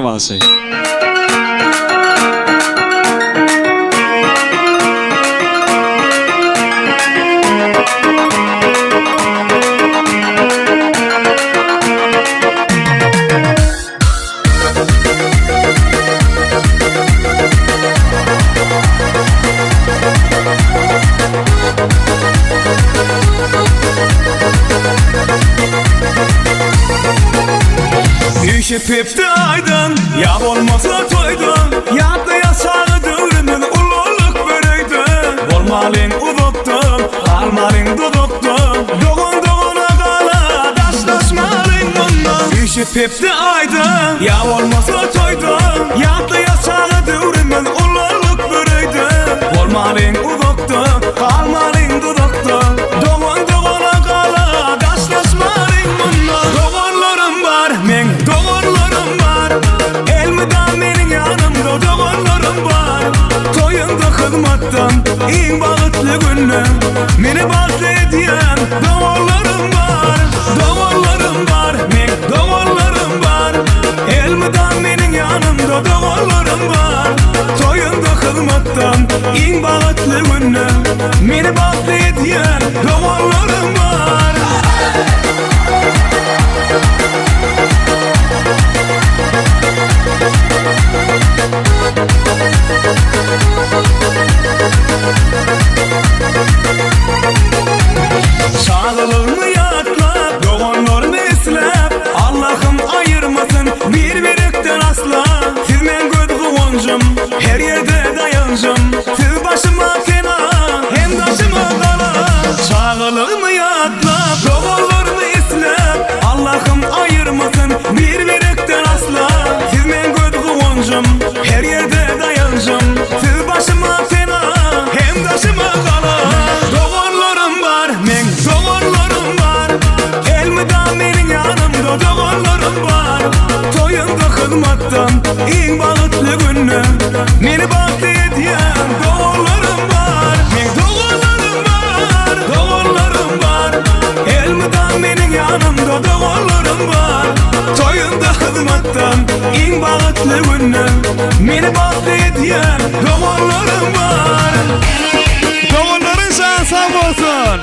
Bagşy. Işi pepdi aýdan, ýa bolmasa toýdan, Ýatlaýas çaga döwrümiz ululyk bir öýde. Bolmalyň uzakda, galmalyň duzakda, Dogan dogana gala, daşlaşmalyň mundan. Işi pepdi aýdan, ýa bolmasa toýda, Ýatlaýas çaga döwrümiz ululyk bir öýde. Bolmalyň uzakda, galmalyň duzakda, Dogan dogana gala, daşlaşmalyň mundan. Doganlarym bar, meň doganlarym bar, Elmydam meniň ýanymda doganlarym bar. Toýumda hyzmatdan iň bagtly günde Meni bagtly edýän doganlarym bar. Doganlarym bar, meň doganlarym bar, Elmydam meniň ýanymda doganlarym bar. Toýumda hyzmatdan iň bagtly günde Meni bagtly edýän doganlarym bar. Çagalygymy ýatlap, doganlarymy isläp, Allahym aýyrmasyn bir-birekden asla. Siz meň göz guwanjym, her ýerde daýanjym, Siz başyma pena, hem daşyma gala. Çagalygymy ýatlap, doganlarymy isläp, Allahym aýyrmasyn bir-birekden asla. Siz meň göz guwanjym, her ýerde daýanjym, Siz başyma pena, hem daşyma gala. Doganlarym bar, meň doganlarym bar, Elmydam meniň ýanymda doganlarym bar. Toýumda hyzmatdan iň bagtly günde Meni bagtly edýän doganlarym bar. Meň doganlarym bar, doganlarym bar, Elmydam meniň ýanymda doganlarym bar. Toýumda hyzmatdan iň bagtly günde Meni bagtly edýän doganlarym bar. Doganlaryň jany sag bolsun.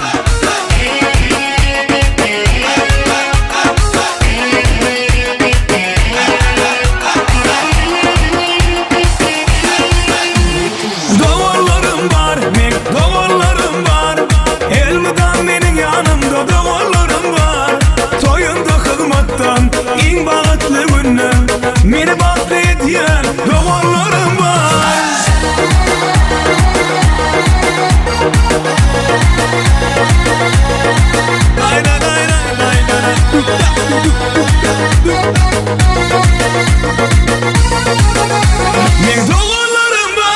Doganlarym bar, meň doganlarym bar, Elmydam meniň ýanymda doganlarym bar. Toýumda hyzmatdan iň bagtly günde Meni bagtly edýän doganlarym bar. Meň doganlarym bar.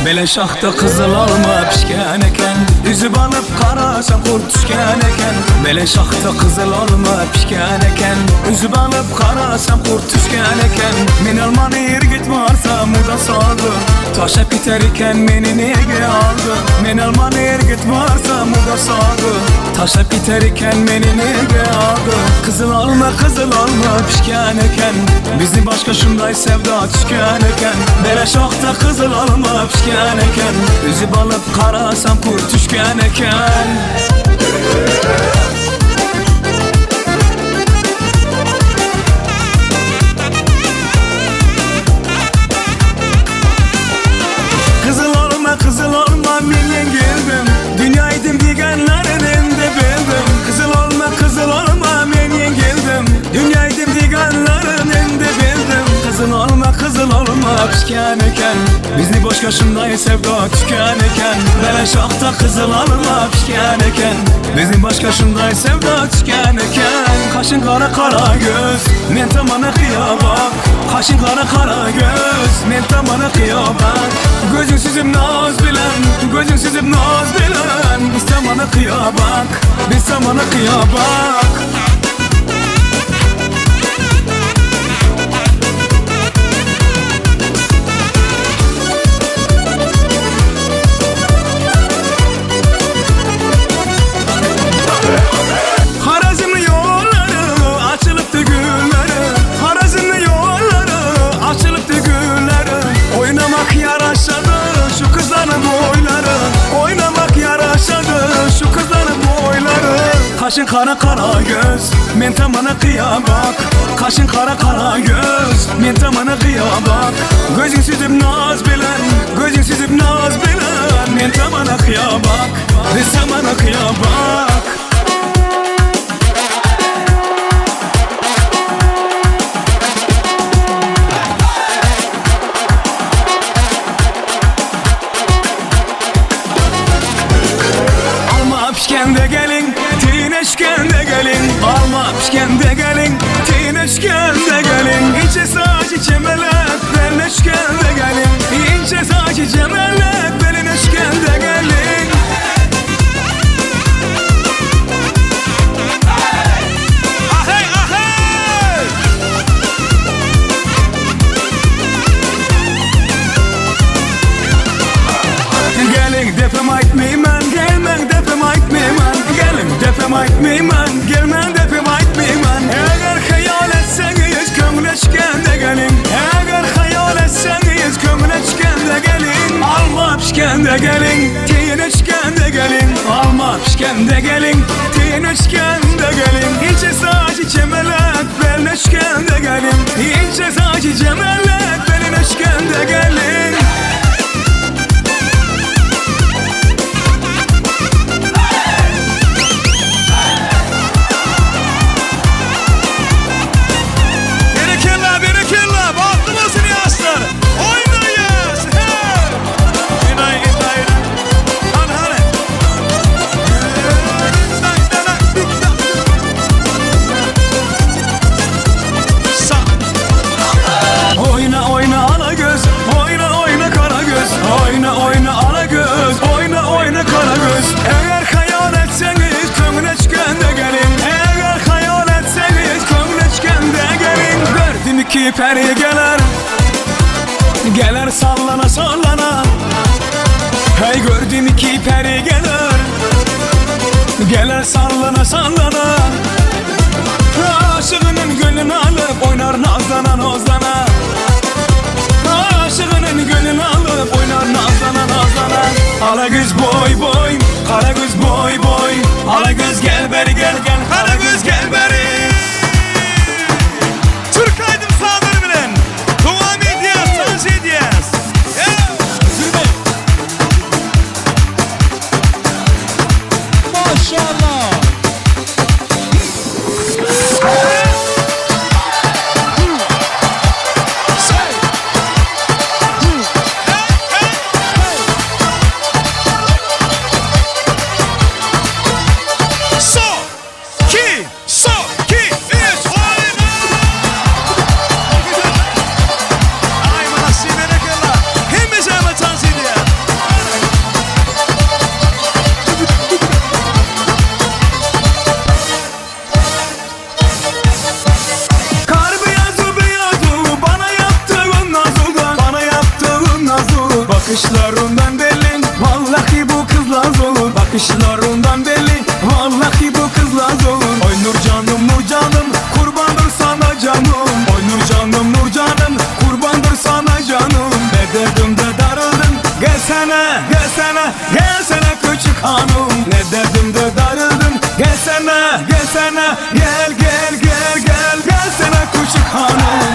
Bele şahda gyzyl alma pişken eken, Üzüp alyp garasam kurt düşken eken. Bele şahda gyzyl alma pişken eken, Üzüp alyp garasam kurt düşken eken. Men almany irgit varsam uda saldy, Taşap giter iken meni nege aldy. Men almany irgit varsam uda saldy, Taşap giter iken meni nege aldy. Gyzyl alma gyzyl alma pişken eken, Bizi başga şunday sevda tüken eken. Bele şahda gyzyl alma pişken eken, Üzüp alyp karasam kurt düşken eken. Gyzyl alma gyzyl alma men ýeňildim, Dünýäýdim diýgenlerin indi bildim. Gyzyl alma gyzyl alma men ýeňildim, Dünýäýdim diýgenlerin indi bildim. Gyzyl alma gyzyl alma pişken eken, Bizi başga şunday sevda tüken eken. Bele şahta gyzyl alma pişken eken, Bizi başga şunday sevda tüken eken. Kaşın kara kara göz, men tamana kıya bak. Kaşın kara kara göz, men tamana kıya bak. Gözün süzüp naz bilen, gözün süzüp naz bilen, Biz tamana kıya bak, biz tamana kıya bak. Kaşın kara kara göz Men tamana kıya bak Kaşın kara kara göz Men tamana kıya bak Gözün süzüp naz bilen Gözün süzüp naz bilen Men tamana kıya bak Biz tamana kıya bak Alma pişkende gelin, tineşkende gelin Alma pişkende gelin, tineşkende gelin İnce saçı çemelek, belleşkende gelin İnce saçı çemelek, belineşkende gelin Ahey ahey! Gelin depem aytmayman, gelmen depem aytmayman Gelin depem aytmayman, gelmen depem aytmayman Eger hayal etseniz köňleşkende gelin Eger hayal etseniz köňleşkende gelin Alma pişkende gelin, tineşkende gelin Alma pişkende gelin, tineşkende gelin İnce saçı çemelek, belleşkende gelin İnce saçı çemelek, belineşkende gelin Berekella berekella. Bagtly bolsun ýaşlar. Oýnaýas. Hey! Inay inay. Hany hany. Sa. Oyna oyna ala göz, oyna oyna kara göz Oyna oyna ala göz, oyna oyna kara göz Eğer hayal etseniz köňleşkende gelin Eğer hayal etseniz köňleşkende gelin Gördüm ki peri gelir, gelir sallana sallana Hey gördüm ki peri gelir, gelir sallana sallana Aşığının gönlünü alıp oynar nazlana nozlana Aşığının gönlünü alıp oynar nazlana nazlana Ala göz boy boy, kara göz boy boy Ala göz gel beri gel gel, kara göz gel beri Türk aýdym sazlary bilen dowam edýäs, tans edýäs. Hey! Maşallah. So, ki, so, ki, üç, oyna! Ay manasy berekella. Hemmejäme tans edýär. Kar beyazı beyazı bana yaptığın nazudan Bana yaptığın nazu Bakışlarından belli Vallahi bu kız laz olur Bakışlarından belli Vallahi bu kız laz olur Oy nur canım nur canım Kurbandır sana canım Oy nur canım nur canım Kurbandır sana canım Ne dedim de darıldım Gelsene gelsene gelsene küçük hanım Ne dedim de darıldım Gelsene gelsene gel gel gel gel Gelsene küçük hanım.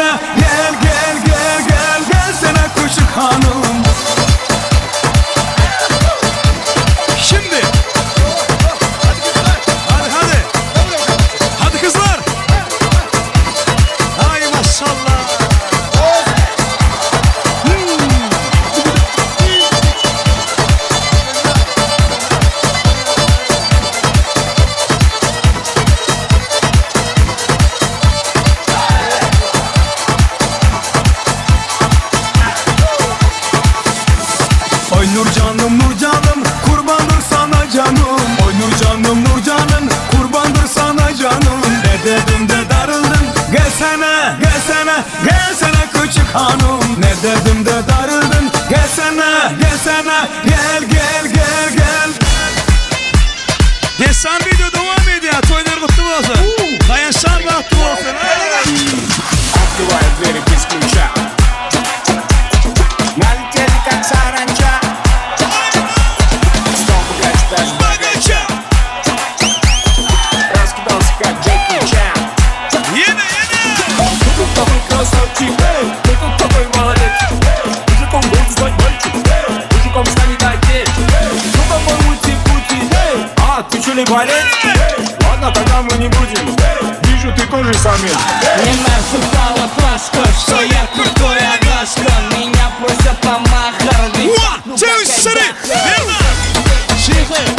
Gelsene gel gel gel gel gelsene küçük hanım. Şimdi. Hadi hadi. Hadi kızlar. Hay maşallah. Oy nur canım nur canım kurbandır sana canım. Oy nur canım nur canım kurbandır sana canım. Ne dedim de darıldım gelsene gelsene gelsene küçük hanım. Ne dedim de darıldın gelsene gelsene gel gel gel gel. Destan video devam ediyor. Toylar kutlu olsun. Dayanışlar bahtlı olsun. Hadi. Открываю двери без ключа. Налетели как саранча. Стал богаче, даже Bagaja. Раскидался как Джеки Чан. Yine yine. Ты тут такой красавчик, ты тут такой молодец. Мужиком должен стать мальчик, мужиком станет отец. Ну какой ути-пути, а ты что ли болеть? Ладно, тогда мы не будем. Вижу, ты тоже самец. Мне нашептала Пашка, что я крутой агашка. Меня просят на махар, ведь One, пахну two, как three. айдаһар. Nerede?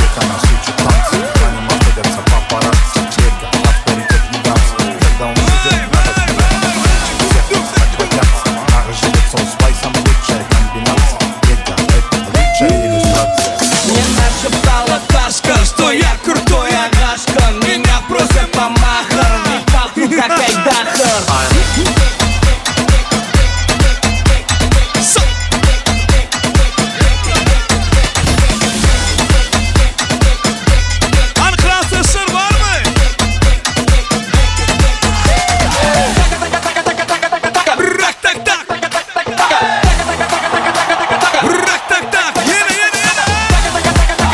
Это нас учит танцы, за ним охотятся папарацци. Редко авторитет не даст, когда он идет, надо знать. Всех нас так боятся, а живется с спайсом лучшая комбинация. Редко это лучшая иллюстрация. Мне нашептала Ташка, что я крутой агашка. Меня просят на махар, ведь пахну как айдаһар. Hani klaslar var mı? Rak tak tak. Rak tak tak. Yine yine yine.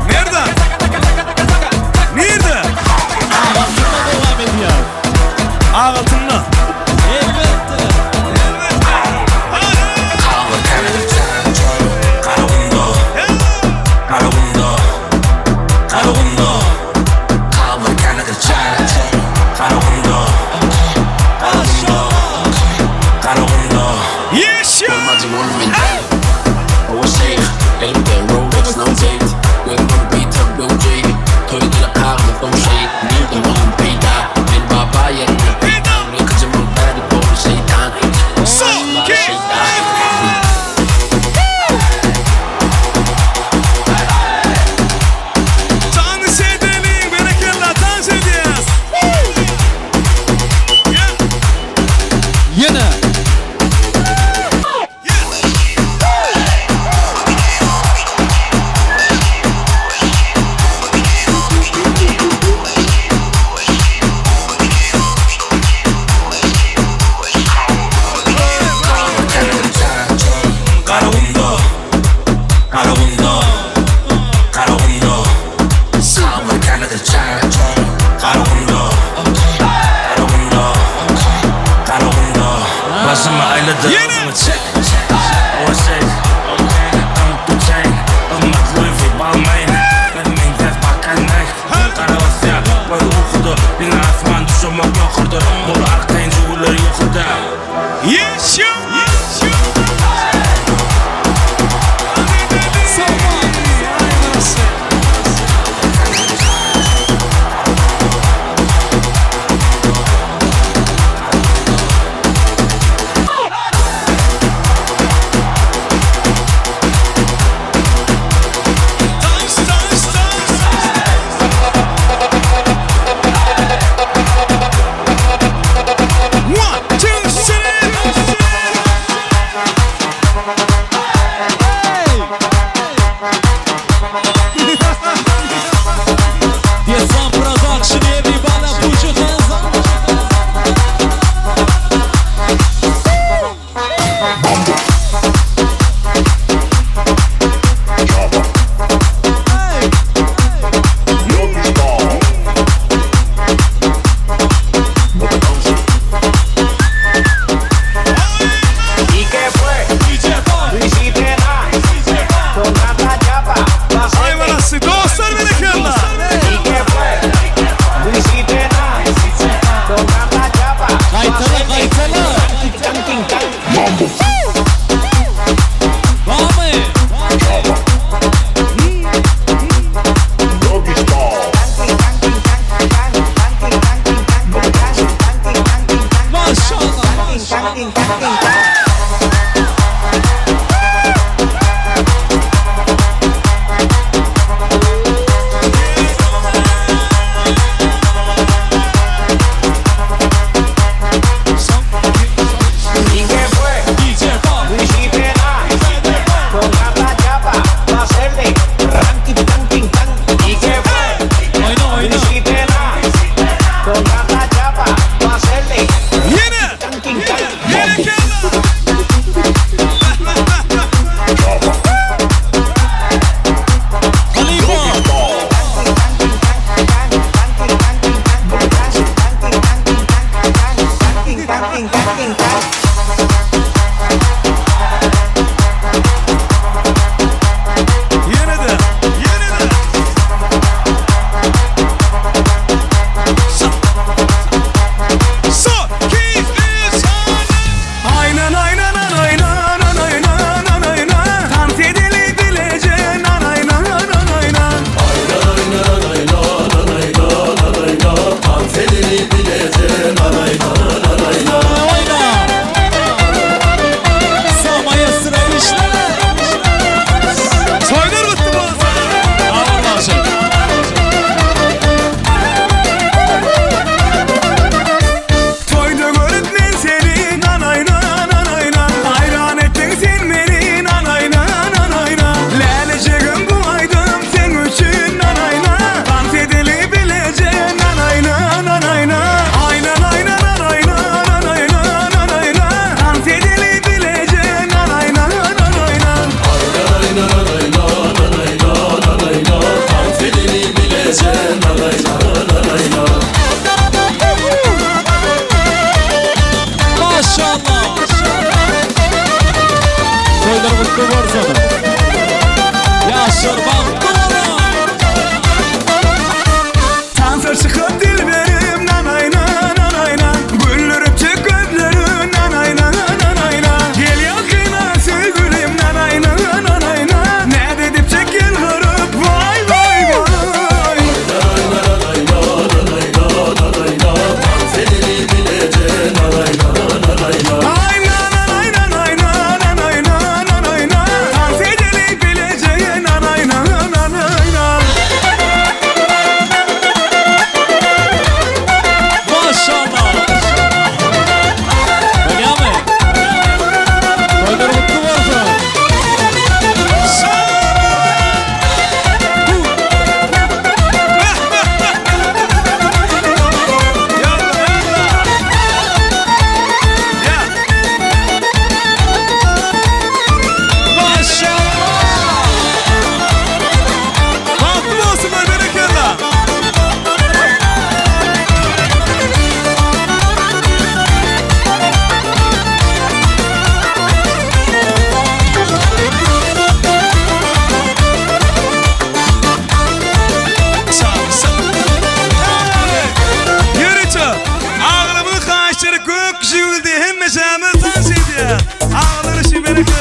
Nerede? Nerede? Ağaltınla. Elbette. Yaşa! Dans edelim, berekella dans ediyoruz. Yeah. Yine. Başımı ayladı Yine. Çek O şey Yaşa! Yaşa! Dans, dans, dans.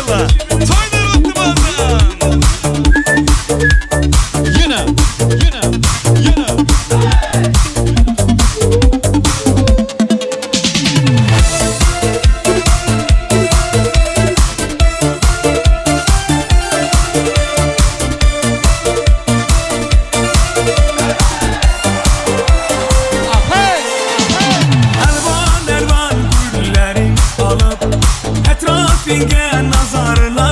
Inşallah. Toýlar gutly bolsun. Ýene, ýene, ýene. Elwan elwan gülleri alıp Etrafınga nazarlarım.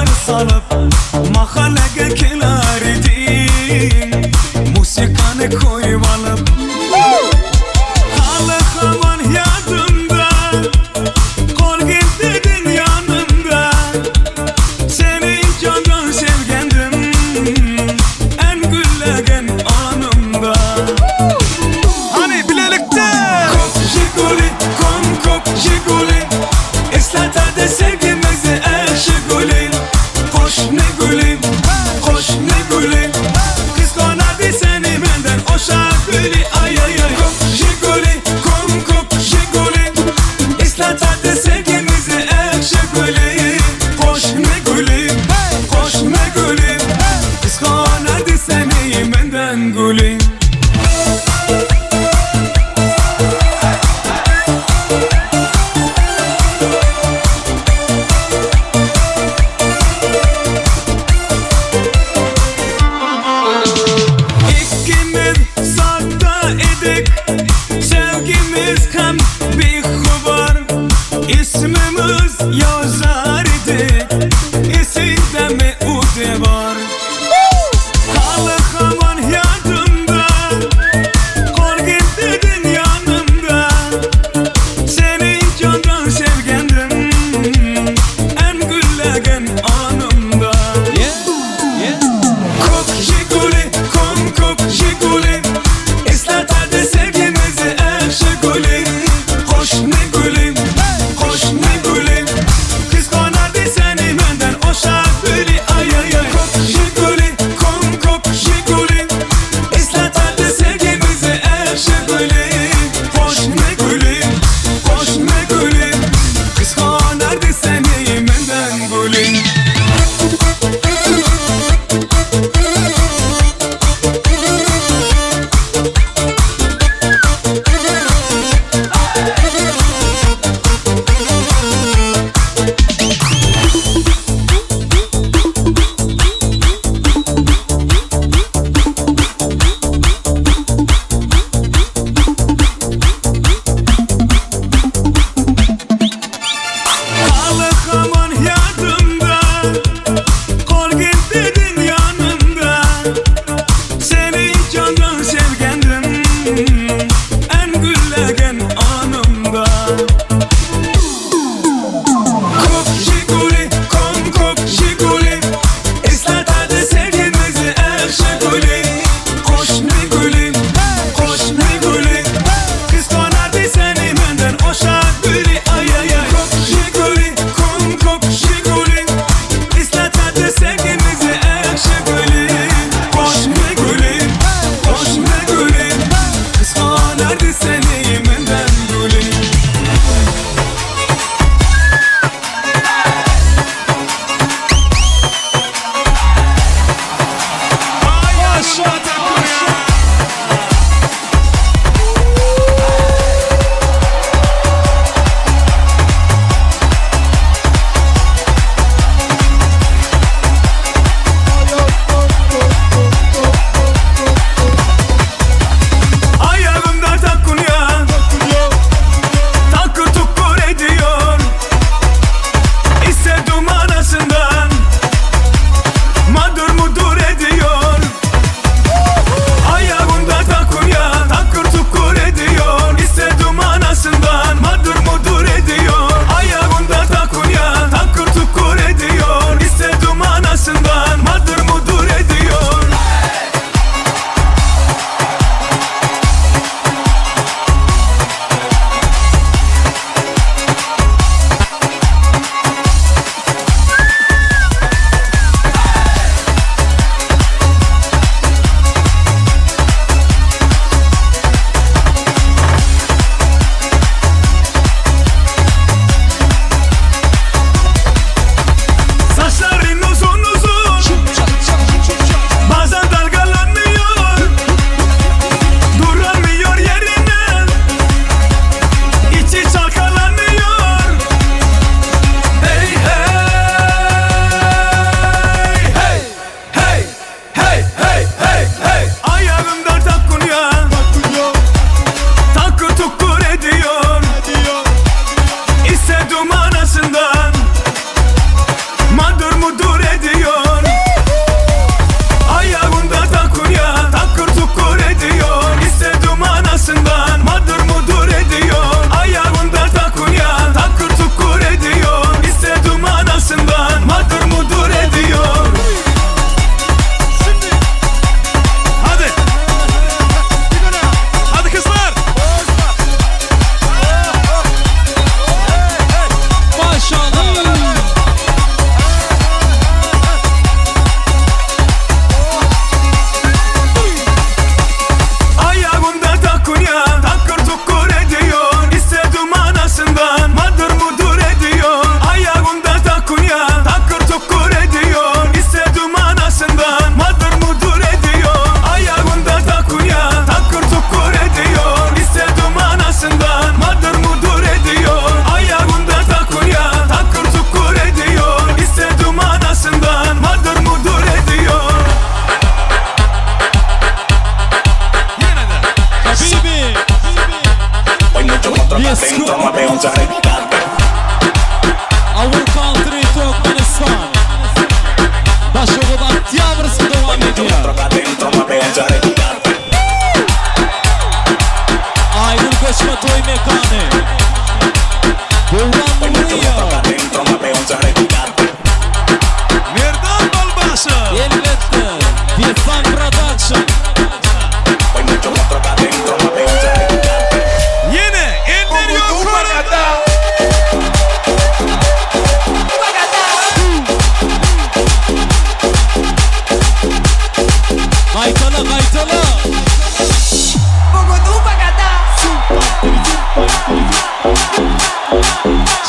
gaýtala.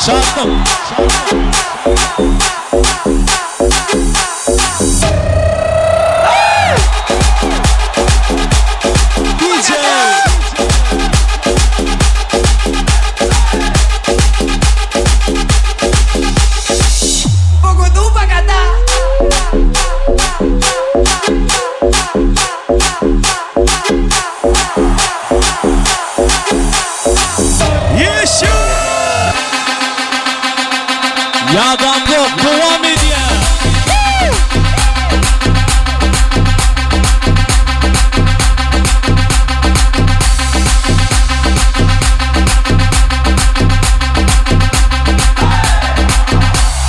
Şatlyk. DJ. Ýeşe! Ýadamzok dowam edýär.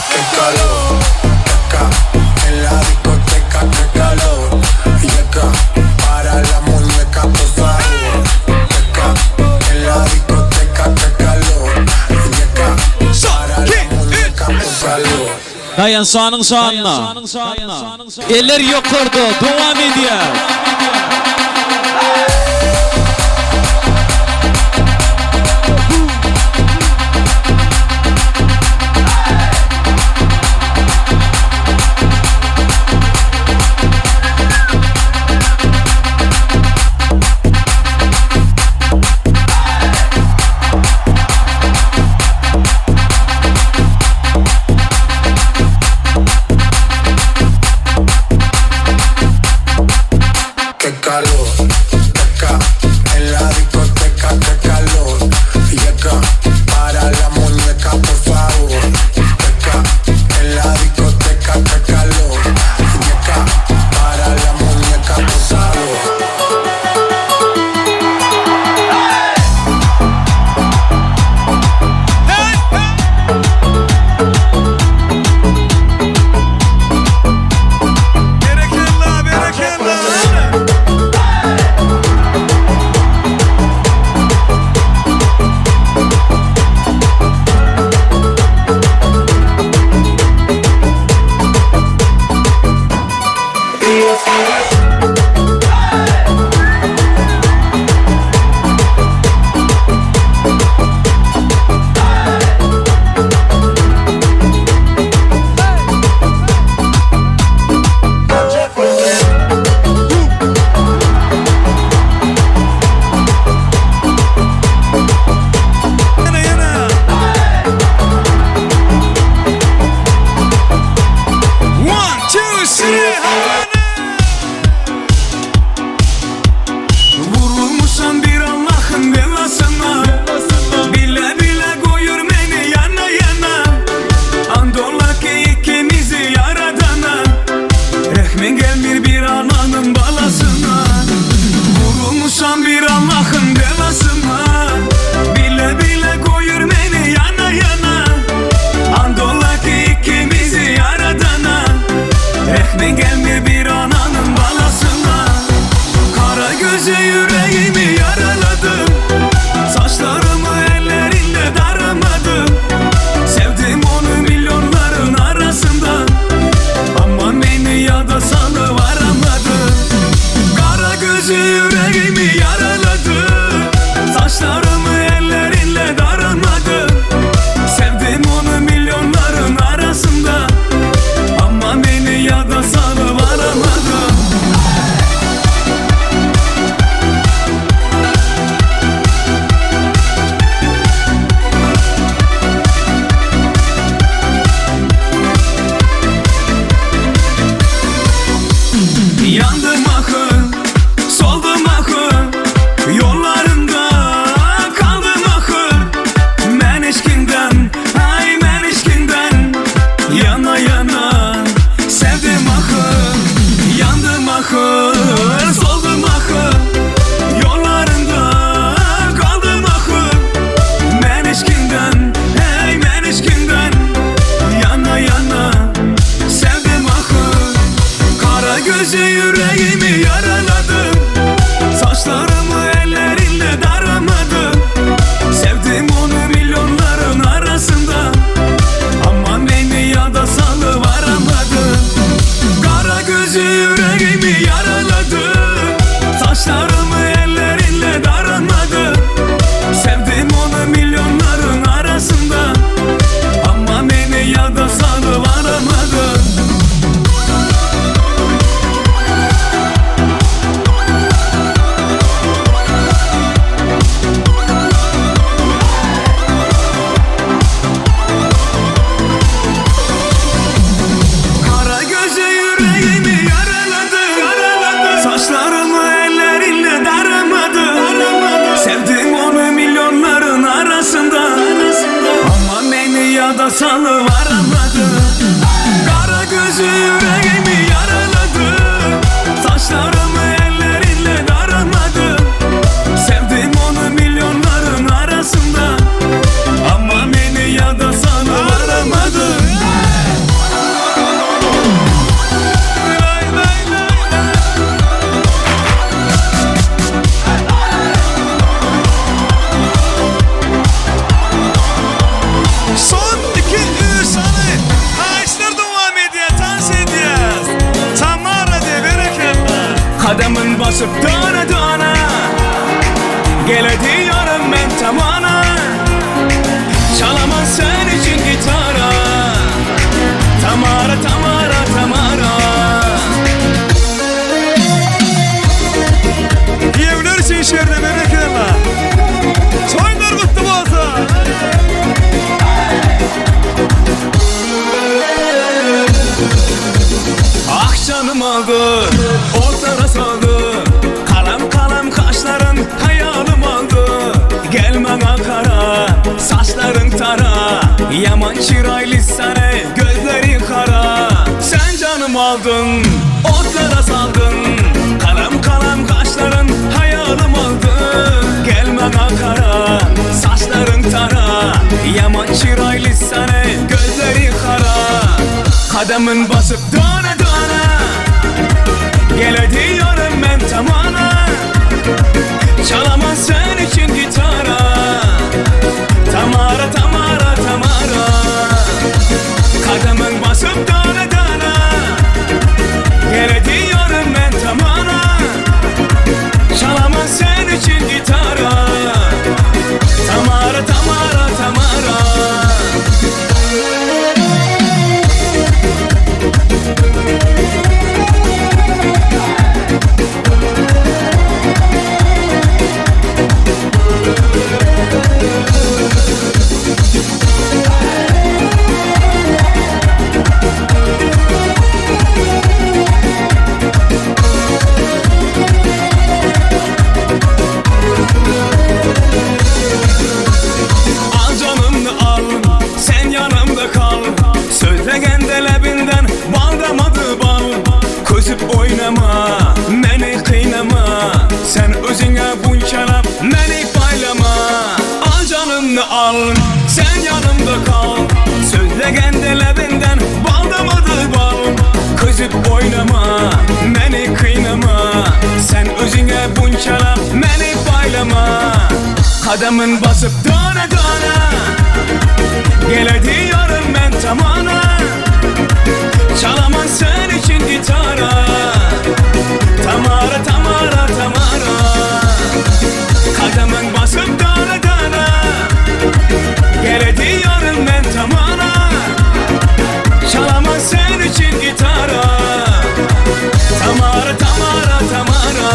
Qué calor, acá en la discoteca, qué calor. Y acá para la muñeca, por favor. Acá en la discoteca, qué calor. Y acá para la muñeca, por favor. Daýan şanyň şanyna. Eller ýokarda dowam edýär. Qué calor, acá en la discoteca, qué calor. Y acá para la muñeca, por favor. Acá en la discoteca, qué calor. Y acá para la muñeca, por favor. Hey! Berekella, berekella. Ýene ýene. One, two, three, hadi. Vurulmuşam bir Allah'ın belasına. Bile bile koyur beni yana yana. Andola ki ikimizi yaradana. Rehmin gelmir bir ananın balasına. Vurulmuşam bir Allah'ın belasına. Bile bile koyur beni yana yana. Andola ki ikimizi yaradana. Rehmin gelmir bir ananın balasına. Kara gözü yüreğimi yaraladı. Saçlarımı ellerinde daramadı. Sevdim onu milyonların arasında. Ama beni ya da salıvaramadı. Kara gözü yüreğimi yaraladı. Saçlarımı ellerinle daramadı. Sevdim onu milyonların arasında. Ama beni ya da salıvaramadı. Yandım ahı, soldum ahı. yada salıvaramadı Kara gözü yüreğimi yaraladı Saçlarımı ellerinle daramadı Sevdim onu milyonların arasında Ama beni yada salıvaramadı Lay lay lay lay. Son 2 3 sany haýyşlar dowam edýär, tans edýäs. Tamara de berekella. Kademın basıp dana dana Gele diyorum ben tamana Çalamam sen için gitara Tamara Tamara Tamara Ýewler üçin şerde berekella. Toýlar gutly bolsun. Ah canım aldı, ortara saldı Kalam kalam kaşların hayalım aldı Gel bana kara, saçların tara Yaman çıraylı sana, gözlerin kara Sen canım aldın, otlara saldın Kalam kalam kaşların hayalım aldı Gel bana kara, saçların tara Yaman çıraylı sana, gözlerin kara Kademın basıp dana dana Gele diyorum ben tamana Çalamam sen için gitara Tamara Tamara Tamara Kademın basıp dana dana Gele diyorum ben tamana Çalamam sen için gitara Tamara Tamara Tamara Al canımı al, sen yanımda kal Sözlegen lebinden bal damadı bal Közüp oynama, beni kıynama Sen özüne bunçalap beni paylama Al canımı al, sen yanımda kal Sözlegen lebinden bal damadı bal Közüp oynama, beni kıynama Sen özüne bunçalap beni paylama Kademın basıp dana dana Gele diyorum ben tamana Çalamam sen için gitara Tamara Tamara Tamara Kademın basıp dana dana Gele diyorum ben tamana Çalamam sen için gitara Tamara Tamara Tamara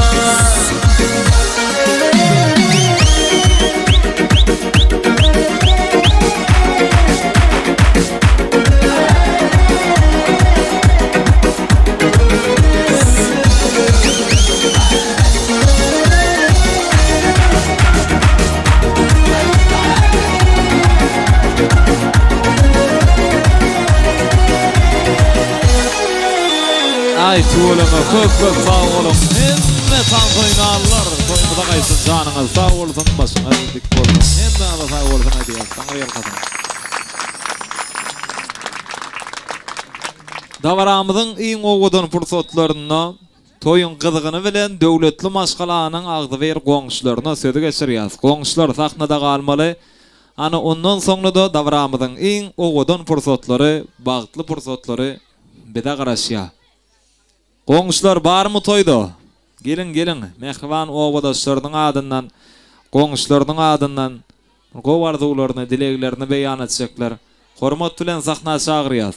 Aý tüweleme köp köp sag boluň hemme tans oýnanlar toýumyza gaýtsyn janyňyz sag bolsun başyňyz dik bolsun hemmäňize sag bolsun aýdýas taňry ýalkasyn. Dabaramyzyň iň owadan pursatlarynda toýuň gyzgyny bilen döwletli maşgalanyň agzybir goňşularyna sözi geçirýäs. Goňşular sahnada galmaly. Ana ondan soňra-da dabaramyzyň iň owadan pursatlary, bagtly pursatlary bize garaşýar. Goňşular barmy toýda? Geliň geliň, mähriban obadaşlarynyň adyndan, goňşularynyň adyndan gowy arzuwlaryny, dileglerini beýan etjekler. Hormat bilen sahna çagyrýas.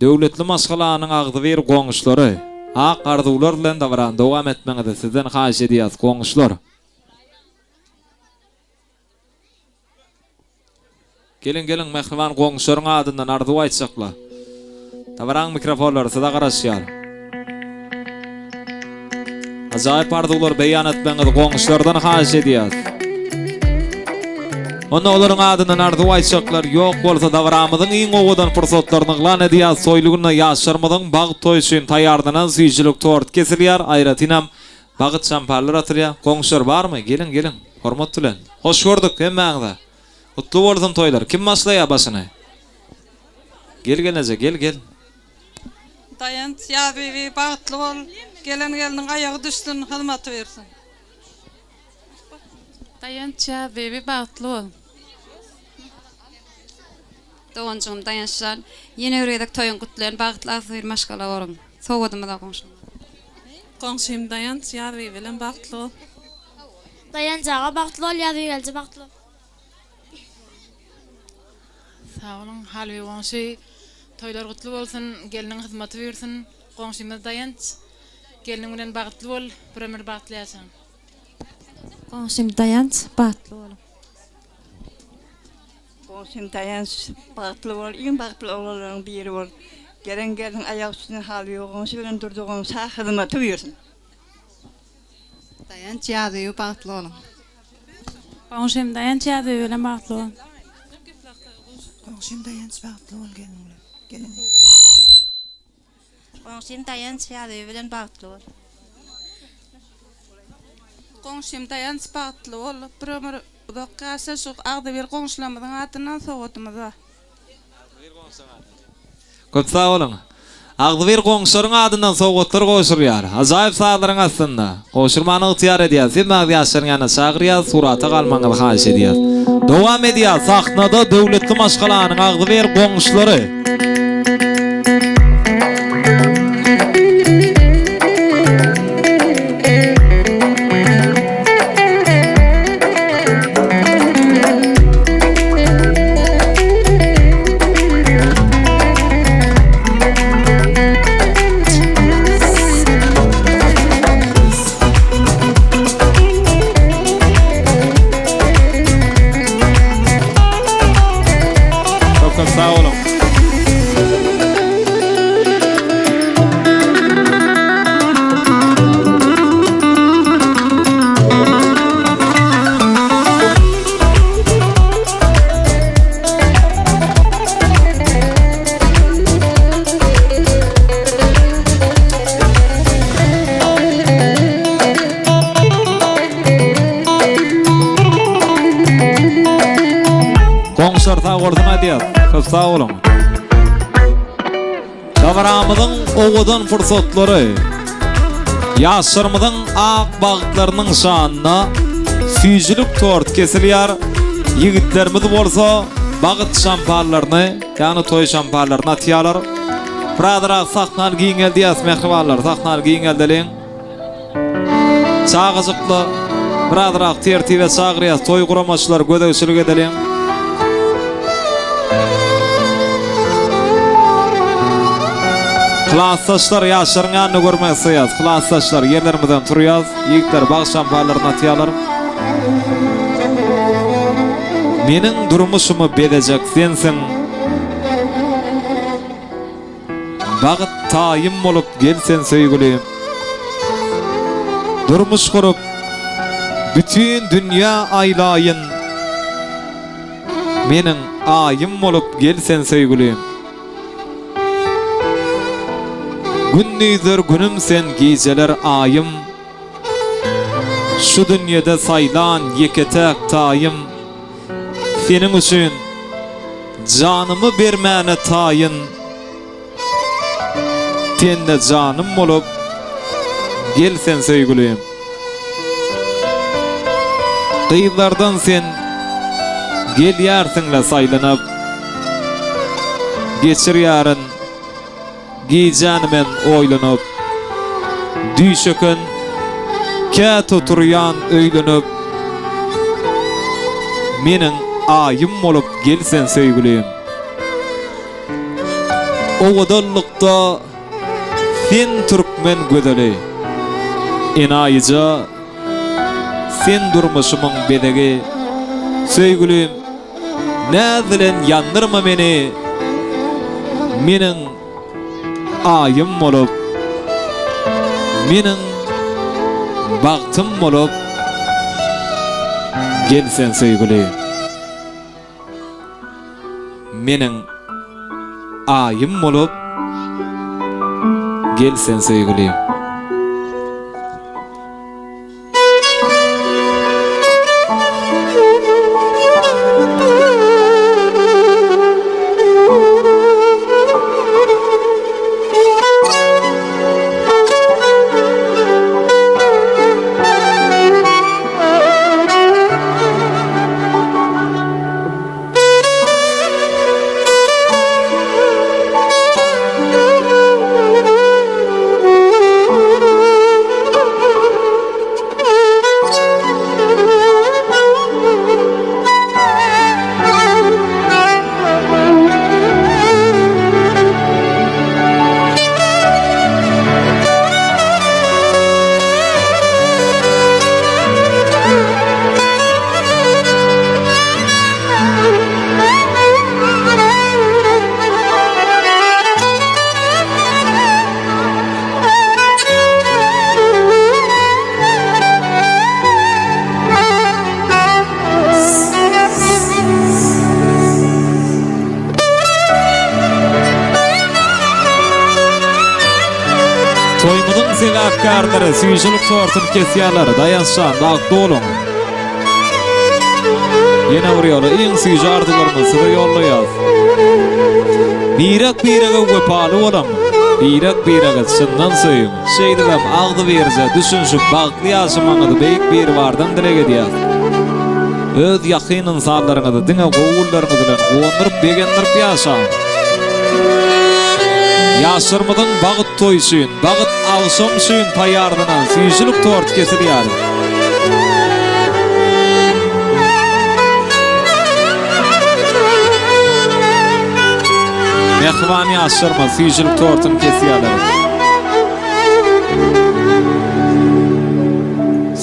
Döwletli maşgalanyň agzybir goňşulary, ak arzuwlar bilen dabarany dowam etmegiňizi sizden haýyş edýäs, goňşular! Geliň geliň mähriban goňşularyň adyndan arzuw aýtjakla. Dabaraň mikrofonlary size garaşýar. Ajaýyp arzuwlary beýan etmegiňizi goňşulardan haýyş edýäs. Onda olaryň adyndan arzuw aýtjaklar ýok bolsa dabaramyzyň iň owadan pursatlaryny yglan edýäs. Toýly günde ýaşlarymyzyň bagt toýy üçin taýýarlanan süýjülik tort kesilýär, aýratynam bagyt şampanlar atylýar. Goňşular barmy? Geliň, geliň. Hormat bilen. Hoş gördük hemmäňize. Gutly bolsun toýlar. Kim başlaýar başyny? Gel gelneje, gel, gel. Daýanç Ýazbibi bagtly bol, gelen gelniň aýagy düşsün, hyzmaty bersin. Daýanç Ýazbibi bagtly bol. Doganjygym Daýançjan ýene bir gezek toýuň gutlaýan bagtly agzybir maşgala boluň. Sowgadymyza goňşym. Goňşym Daýanç Ýazbibi bilen bagtly bol. Daýanç aga bagtly bol Ýazbigelje bagtly bol. Sag boluň Halby goňşy toýlar gutly bolsun gelniň hyzmaty buýursyn goňşymyz Daýanç gelniň bilen bagtly bol bir ömür bagtly ýaşaň. Goňşym Daýanç bagtly boluň. Goňşym Daýanç bagtly bol iň bagtly oglanlaryň biri bol gelen gelniň aýak üstüne Halby goňşy bilen Durdy goňşa hyzmaty buýursyn. Daýanç Ýazbibi bagtly boluň. Goňşym Daýanç Ýazbibi bilen bagtly bol. Goňşym Daýanç bagtly bol gelniň bilen. Gelin. Goňşym Daýanç Ýazbibi bilen bagtly bol. Goňşym Daýanç bagtly bol. Bir ömür uzak ýaşa şu agzybir goňşularymyzyň adyndan sowgadymyz bar. Köp sag boluň. Agzybir goňşularyň adyndan sowgatlar gowşurýar. Ajaýyp sazlaryň astynda. Gowşurmany ygtyýar edýäs. Hemmäňizi ýaşlaryň ýanyna çagyrýas, surata galmagyňyzy haýyş edýäs. Dowam edýär sahnada döwletli maşgalanyň agzybir goňşulary. Köp köp sag boluň. Goňşular sag bolsun aýdýas. Köp sag boluň. Dabaramyzyň owadan pursatlary, ýaşlarymyzyň ak bagtlarynyň şanyna süýjülik tort kesilýär, ýigitlerimiz bolsa bagyt şampanlaryny, ýagny toý şampanlaryny atýarlar. Birazrak sahnany giňeldýäs, mähribanlar, sahnany giňeldeliň. Çagajykla birazrak tertibe çagyrýas, toý guramaçylar gözegçilik edeliň. Klasdaşlar ýaşlaryň ýanynda görmek isleýäs. Klasdaşlar ýerlerimizden turýas. Ýigitler bag şampanlaryny atýarlar. Meniň durmuşymy bezejek sensiň. Bagt taýym bolup gel sen söýgülim. Durmuş gurup, bütin dünýä aýlaýyn. Meniň aýym bolup gel sen söýgülim. Gündizler günüm sen gijeler aýym. Şu dünýede saýlan ýeke-täk taýym. Seniň üçin janymy bermäne taýyn Tende janym bolup gel sen söýgülim Gyzlardan sen gelýärsiňle saýlanyp Geçirýärin Gijäni men oýlanyp, Düýş eken, käte oturýan öýlenip, Meniň Aýym bolup gel sen söýgülim. Owadanlykda sen türkmen gözeli, Enaýyja sen durmuşymyň bezegi, Söýgülim. Näz bilen ýandyrma meni, Meniň Aýym bolup, Meniň bagtym bolup, Gel sen söýgüli. Meniň Aýym bolup gel sen söýgülim. Toýumyzyň sebäpkärleri süýjülik tortuny kesýärler. Daýançjan, bagtly boluň! Ýene bir ýola iň süýji arzuwlarymyzy size ýollaýas. Birek-birege wepaly boluň, birek-biregi çyndan söýüň. Şeýdibem agzybirje düşünişip bagtly ýaşamagyňyzy Beýik Biribardan dileg edýäs. Öz ýakyn ynsanlaryňyzy diňe gowy günleriňiz bilen guwandyryp begendirip ýaşaň. Ýaşlarymyzyň bagt toýy üçin, bagt agşamy üçin taýýarlanan süýjülik tort kesilýär. Mähriban ýaşlarymyz süýjülik tortuny kesýärler.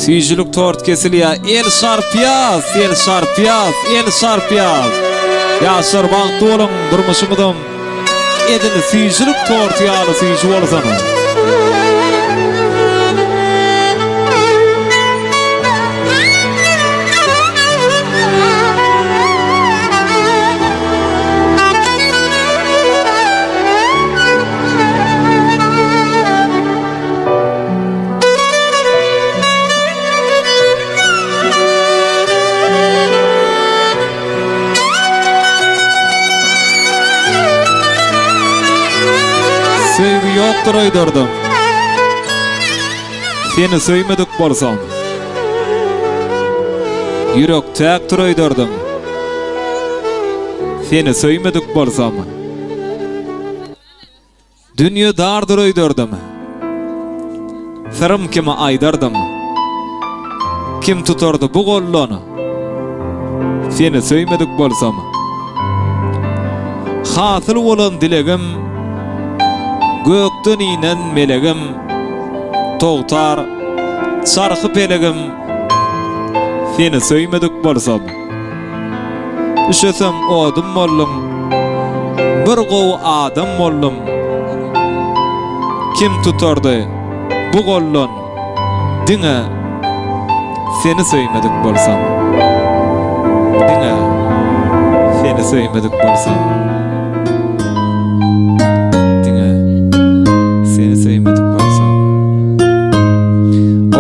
Süýjülik tort kesilýär. El çarpýas, el çarpýas, el çarpýas. Ýaşlar bagtly boluň, durmuşyňyzam edil süýjülik torty ýaly süýji bolsun. Söýgi ýokdur öýderdim. Seni söýmedik bolsam. Ýürek täkdir öýderdim. Seni söýmedik bolsam. Dünýe dardyr öýderdim. Syrym kime aýdardym. Kim tutardy bu goldan. Seni söýmedik bolsam. Hasyl bolan dilegim, Gökden inen melegim, Togtar çarhy pelegim, Seni söýmedik bolsam. Üşesem odum boldum, Bir gowy adam boldum. Kim tutardy bu goldan Diňe seni söýmedik bolsam. Diňe seni söýmedik bolsam. Diňe seni söýmedik bolsam.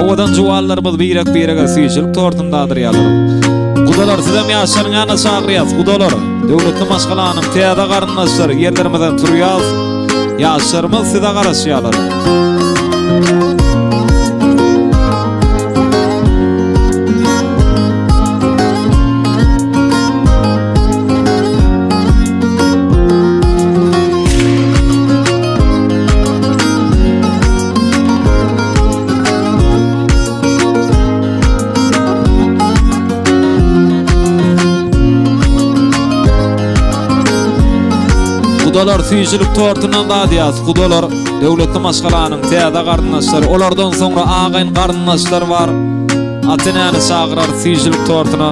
Owadan juwanlarymyz birek-birege süýjülik tortuny dadyrýarlar. Gudalar sizem ýaşlaryň ýanyna çagyrýas gudalar. Döwletli maşgalanyň täze garyndaşlary ýerlerimizden turýas. Ýaşlarymyz size garaşýarlar. Gudalar süýjülik tortundan dadýas gudalar döwletli maşgalanyň täze garyndaşlary olardan soňra agaýyn garyndaşlar bar ata-enäni çagyrar süýjülik tortuna.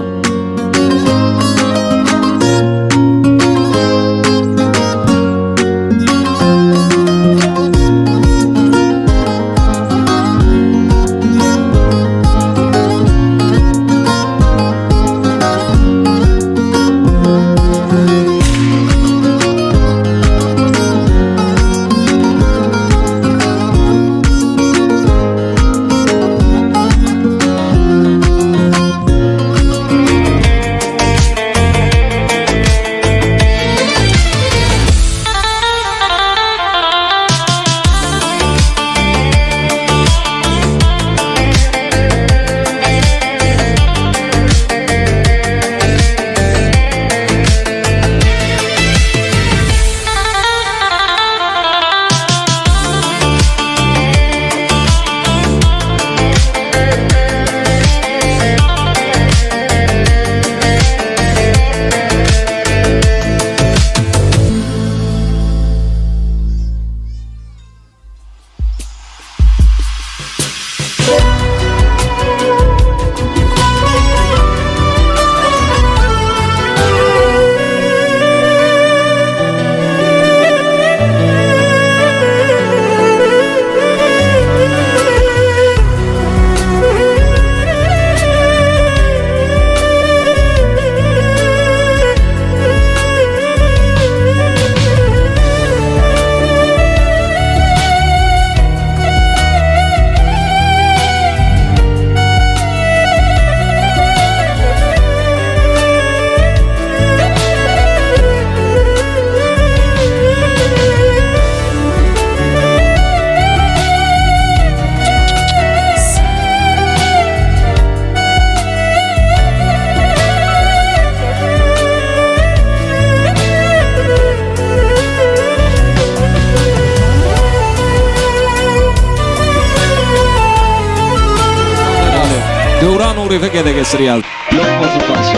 Döwran Nuryýewe gezek geçirýäs. Ýok bolsun bagşy.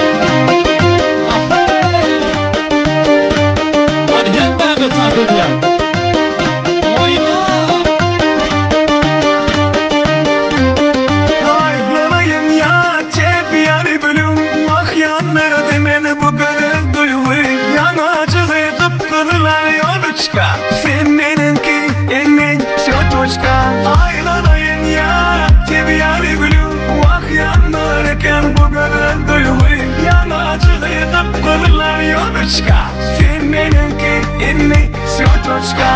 Hany hemmäňiz tans edýäň. Oýna! Aýlanaýyn ýa çep ýary bölüm Wah ýandyrdy meni bu gözel duýgy Ýaňajygy gyp-gyzylar ýoluçka Sen meniňki, indi wsýo toçka Aýlanaýyn ýa çep ýary bölüm Wah ýandyr eken bu gözel duýgy Ýaňajygy gyp-gyzylar ýoluçka Sen meniňki, indi wsýo toçka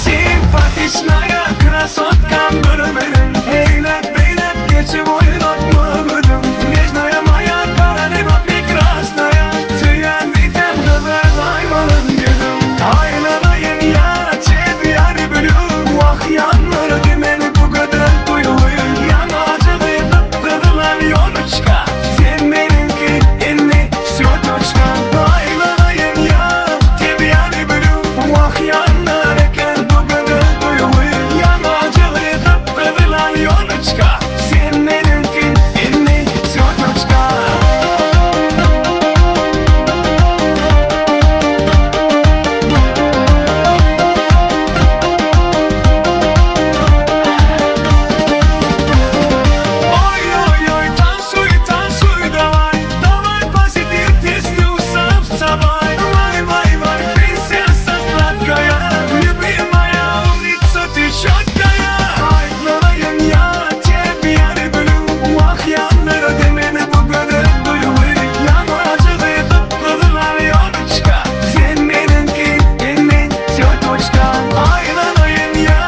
Simpatiçnaýa krasotkam bir meniň Eýläk-beýläk geçip oýnatma gözüm Nežnaýa moýa koroleva prekrasnaýa Söýen diýsem gyzardaýmaly ýüzüm Aýlanaýyn ýa çep ýary bülüm Wah ýandyrdy meni bu gözel duýgy Ýaňajygy gyp-gyzylan ýonuçka Sen meniňki indi wsýo toçka Aýlanaýyn ýa çep ýary bülüm Wah ýandyr eken bu gözel duýgy Ýaňajygy gyp-gyzylan ýonuçka Sen meniňki indi wsýo toçka. Oý oý oý tansuý tansuý daway Daway pozitiv pesnю sam wstawaj Waj waj waj princesa sladkaya Любимая умница ты четкая Aýlanaýyn ýa çep ýary bölüm Wah ýandyrdy meni bu gözel duýgy Ýaňajygy gyp-gyzylar ýonuçka Sen meniňki indi wsýo toçka Aýlanaýyn ýa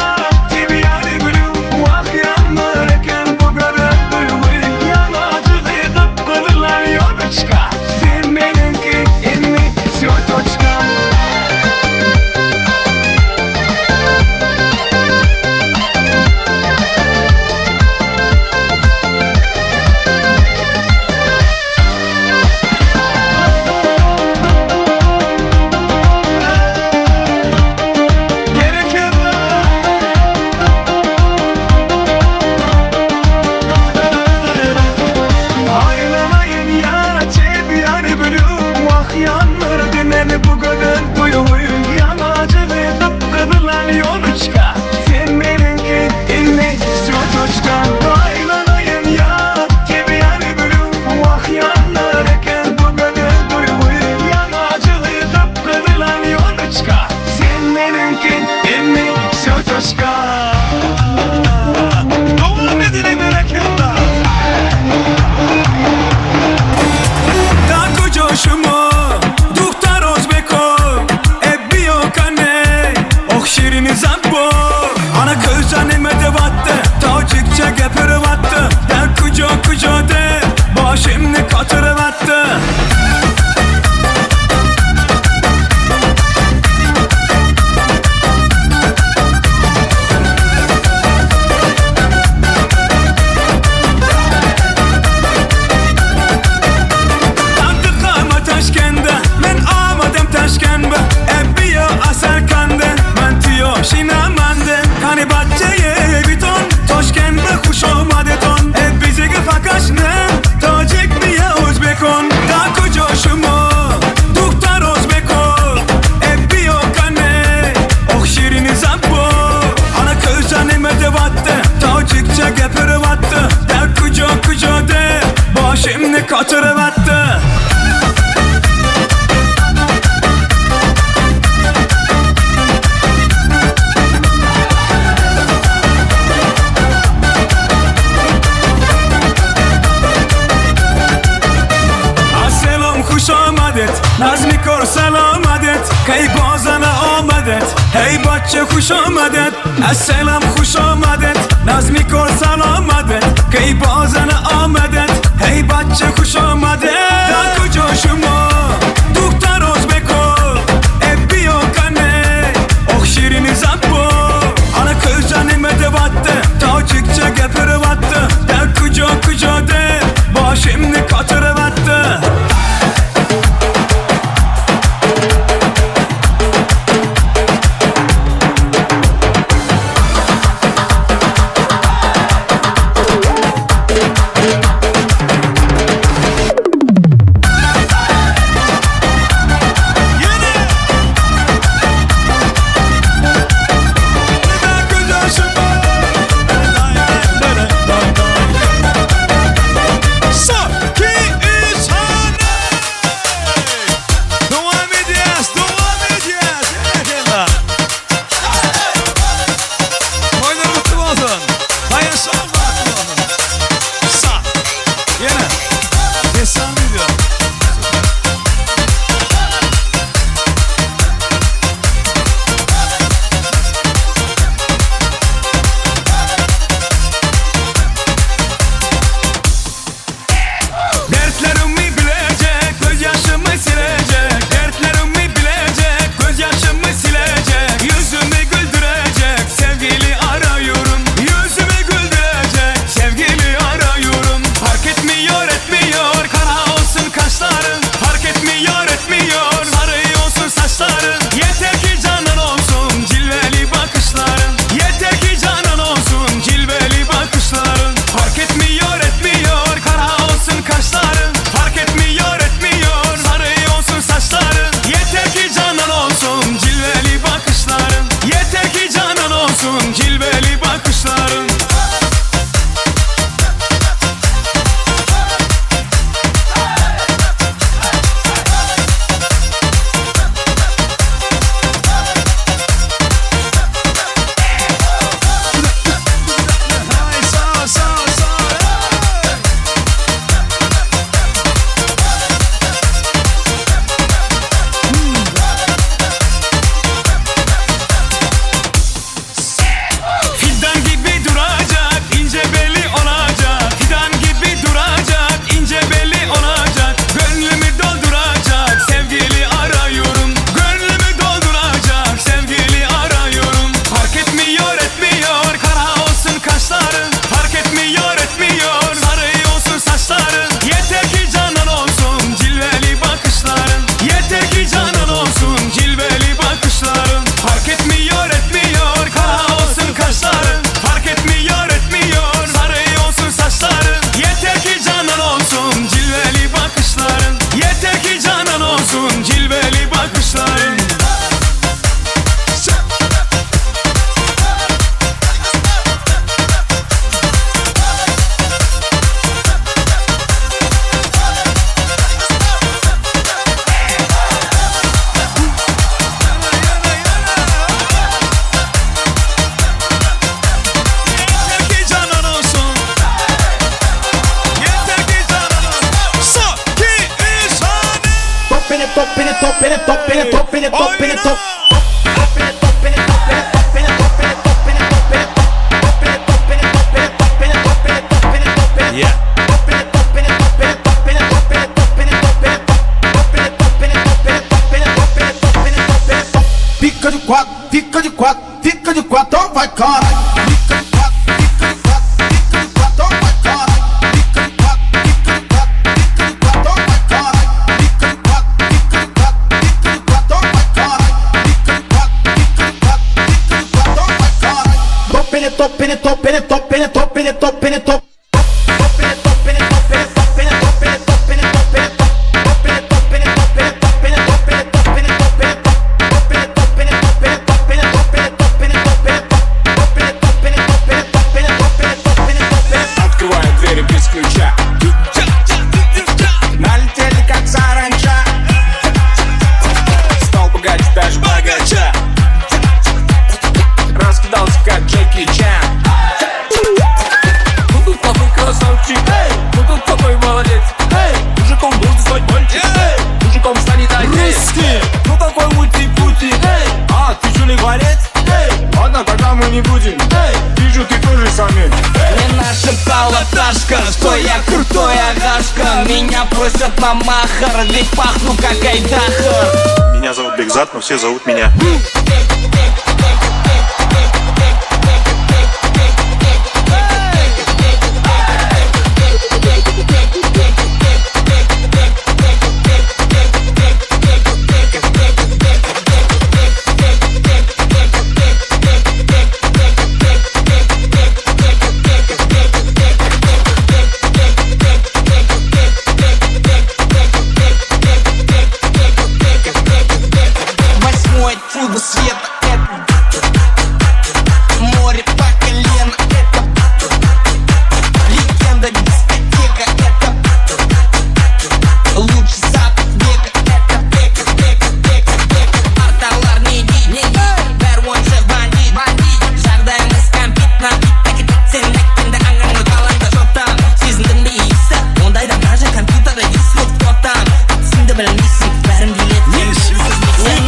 çep ýary bölüm Wah ýandyr eken bu gözel duýgy Ýaňajygy gyp-gyzylar ýonuçka Sen meniňki indi wsýo toçka. Berekella! Aýlanaýyn ýa çep ýary bölüm Wah ýandyrdy meni bu gözel duýgy Ýaňajygy gyp-gyzylan ýonuçka Sen meniňki indi wsýo toçka Aýlanaýyn ýa çep ýary bölüm Wah ýandyr eken bu gözel duýgy Ýaňajygy gyp-gyzylan ýonuçka Sen meniňki indi wsýo toçka Dowam edeliň berekella! Да куҷо шумо духтар ӯзбеко э биё кане ох ширини забо ана кӯза нима деvatdi tojikcha gapiryapti da kujo kujo deb boshimni qotiryapti. Qaddi Toshkentda men omadim Toshkentga e biyo Asarkanda man tuyo shinamanda qani bachchaye biton Toshkentga xush omadetон e biziga faqashni tojikmi ya o'zbekon да куҷо шумо духтар ӯзбеко э биё кане ох ширини забо ана кӯза нима деvatdi tojikcha gapiryapti da kujo kujo deb boshimni qotiryapti. Assalom xush omadet nazmi kor salomadet kay bozana omadet hey bachcha xush omadet assalom xush omadet nazmi kor salomadet kay bozana omadet hey bachcha xush omadet да куҷо шумо духтар ӯзбеко э биё кане ох ширини забо ана кӯза нима деvatdi tojikcha gapiryapti da kujo kujo deb boshimni qotiryapti. top beni top beni top beni top. Yeah. Fica de quatro, fica de quatro, fica de quatro, então vai cara. Fica de quatro, fica de quatro, fica de quatro, então vai cara. Fica de quatro, fica de quatro, fica de quatro, então vai cara. Fica de quatro, fica de quatro, fica de quatro, então vai cara. Fica de quatro, fica de quatro, fica de quatro, então vai cara. Top beni top beni top beni top beni top beni top beni top. Открываю двери без ключа. Налетели как саранча. Стал богаче даже богача. Раскидался как Джеки Чан. Ну тут такой красавчик, ну тут такой молодец. Мужиком должен стать мальчик, мужиком станет отец. Русский. Ну такой мути-пути, а ты что ли борец? Ладно, тогда мы не будем. Вижу, ты тоже самец. Мне нашептала пташка, что я крутой агашка. Меня просят на махар, ведь пахну как айдахар. Меня зовут Бекзат, но все зовут меня. Восьмое чудо света это море по колено это легенда дискотека это лучший сад века это века века века века Арталар не дейді не дейді бәрі ойыншық бандит бандит жағдайымыз кәмпит нәмпит сен айттың да аңғармай қалады че там сезіндің бе иісі ондайда даже компьютерде ес кто там атысыңды білмейсің бәрін биледі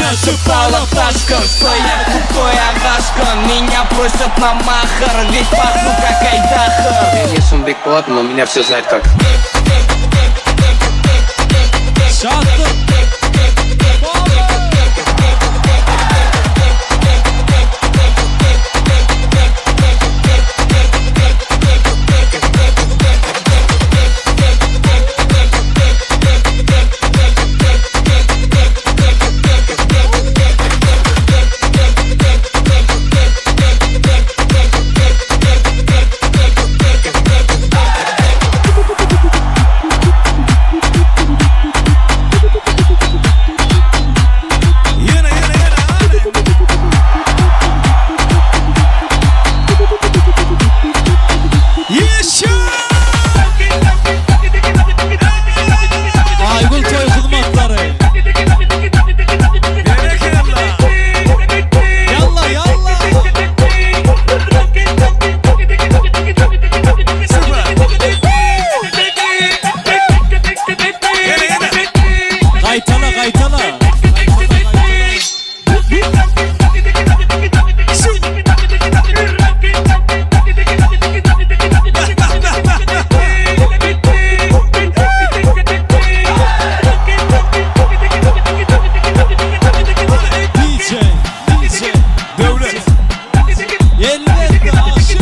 Нашептала пташка, что я крутой агашка. Меня просят на махар, ведь пахну как айдахар. Я не Сумбек но меня все знают как. Şatlyk. Ýene ýene ýene hany. Ýeşe! Aýgül toý hyzmatlary. Berekella. Ýalla ýalla. Süper. Ýene ýene. Gaýtala gaýtala. DJ DJ Döwlet. Elbetde aşyk.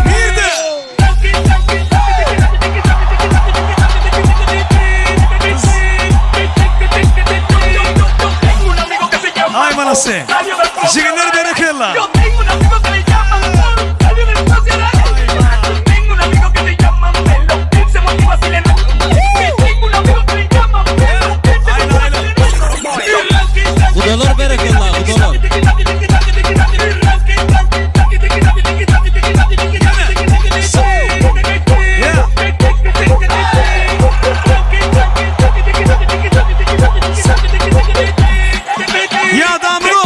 Nirde? Aý malasy. Jiginler berekella. Aýla aýla. Gudalar berekella gudalar. Yeah. Ya damlo.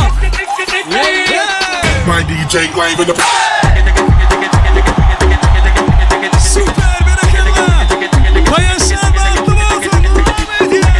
My DJ live in the Süper berekella. Daýanç bagtly bolsun. Dowam edýär.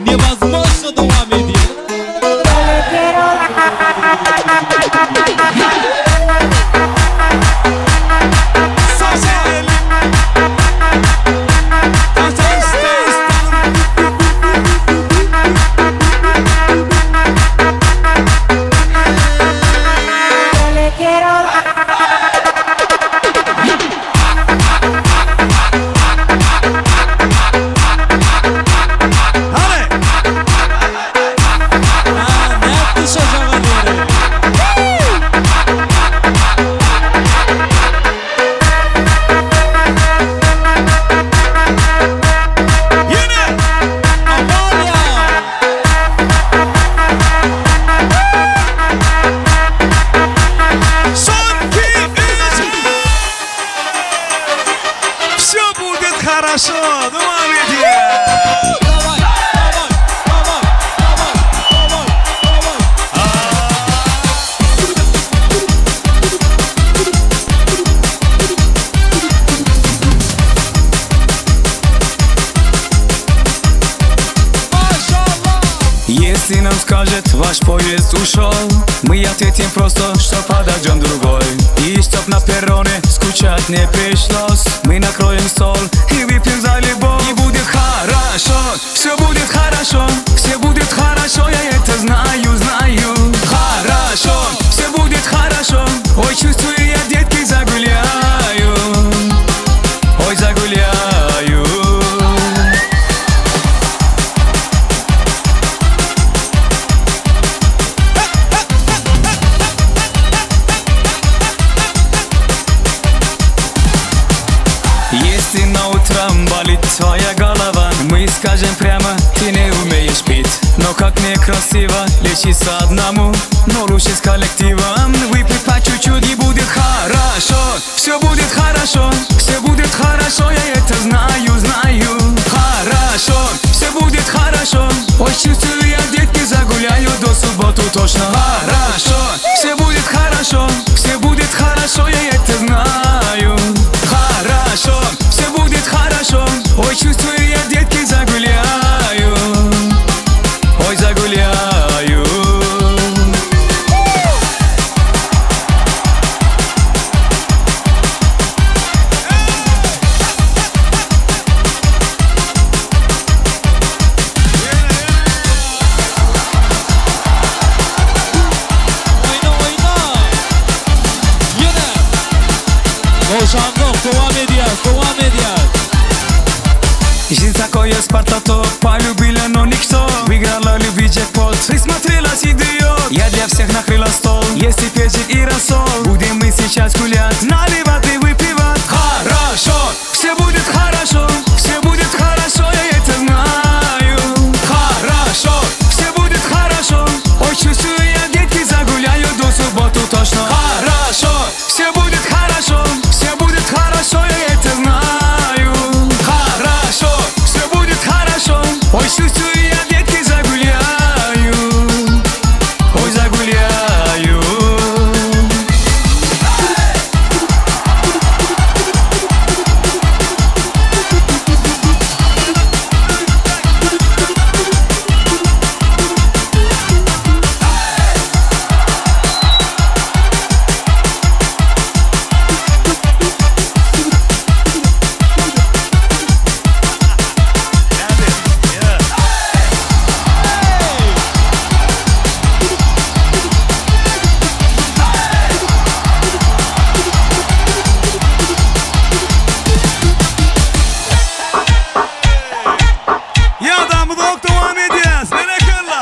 Newazmožno dowam edýär. Son 2, 3. Все будет хорошо. Dowam edýär. Daway, daway, daway, daway, daway, daway. Если нам скажет, ваш поезд ушел, мы ответим просто, что подождем другой. И чтоб на перроне скучать не пришлось, мы накроем стол и выпьем за любовь. И будет хорошо, все будет хорошо, все будет хорошо, я это знаю, знаю. Хорошо, все будет хорошо, ой, чувствую я, детки, загуляю. Ой, загуляю. Если на утром болит твоя голова, мы скажем прямо, ты не умеешь пить. Но как некрасиво лечиться одному, но лучше с коллективом. Выпей по чуть-чуть и будет хорошо, все будет хорошо, все будет хорошо, я это знаю, знаю. Хорошо, все будет хорошо, ой, чувствую я, детки, загуляю до субботу точно. Хорошо, все будет хорошо, все будет хорошо, я это знаю. Хорошо, все будет хорошо, ой, чувствую я, детки, загуляю. Ой, загуляю. Oýna, oýna. Ýene. Gowşanlyk dowam edýär, dowam edýär. Жизнь такое Спарта то полюбила, но никто. Выиграла любви джекпот, присмотрелась идиот. Я для всех накрыла стол, есть и перчик и рассол. Будем мы сейчас гулять, наливать и выпивать. Хорошо, все будет хорошо, все будет хорошо, я это знаю. Хорошо, все будет хорошо, ой, чувствую я, детки, загуляю до субботу точно. Хорошо, все будет хорошо, все будет хорошо, я это знаю. Хорошо, все будет хорошо, ой, чувствую я, детки, загуляю. Ой, загуляю. Ýadamyzok dowam edýäs. Berekella.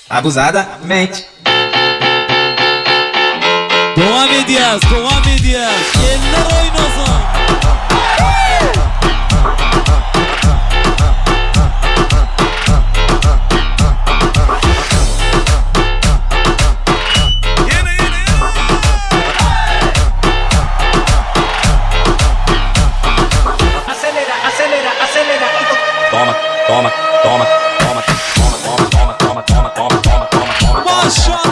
Abusadamente. Dowam edýäs, dowam edýäs. Eller oýnasyn. Acelera, acelera, acelera. Toma, toma, toma, toma, toma, toma, toma, toma, toma, toma, toma, toma, toma. Maşallah.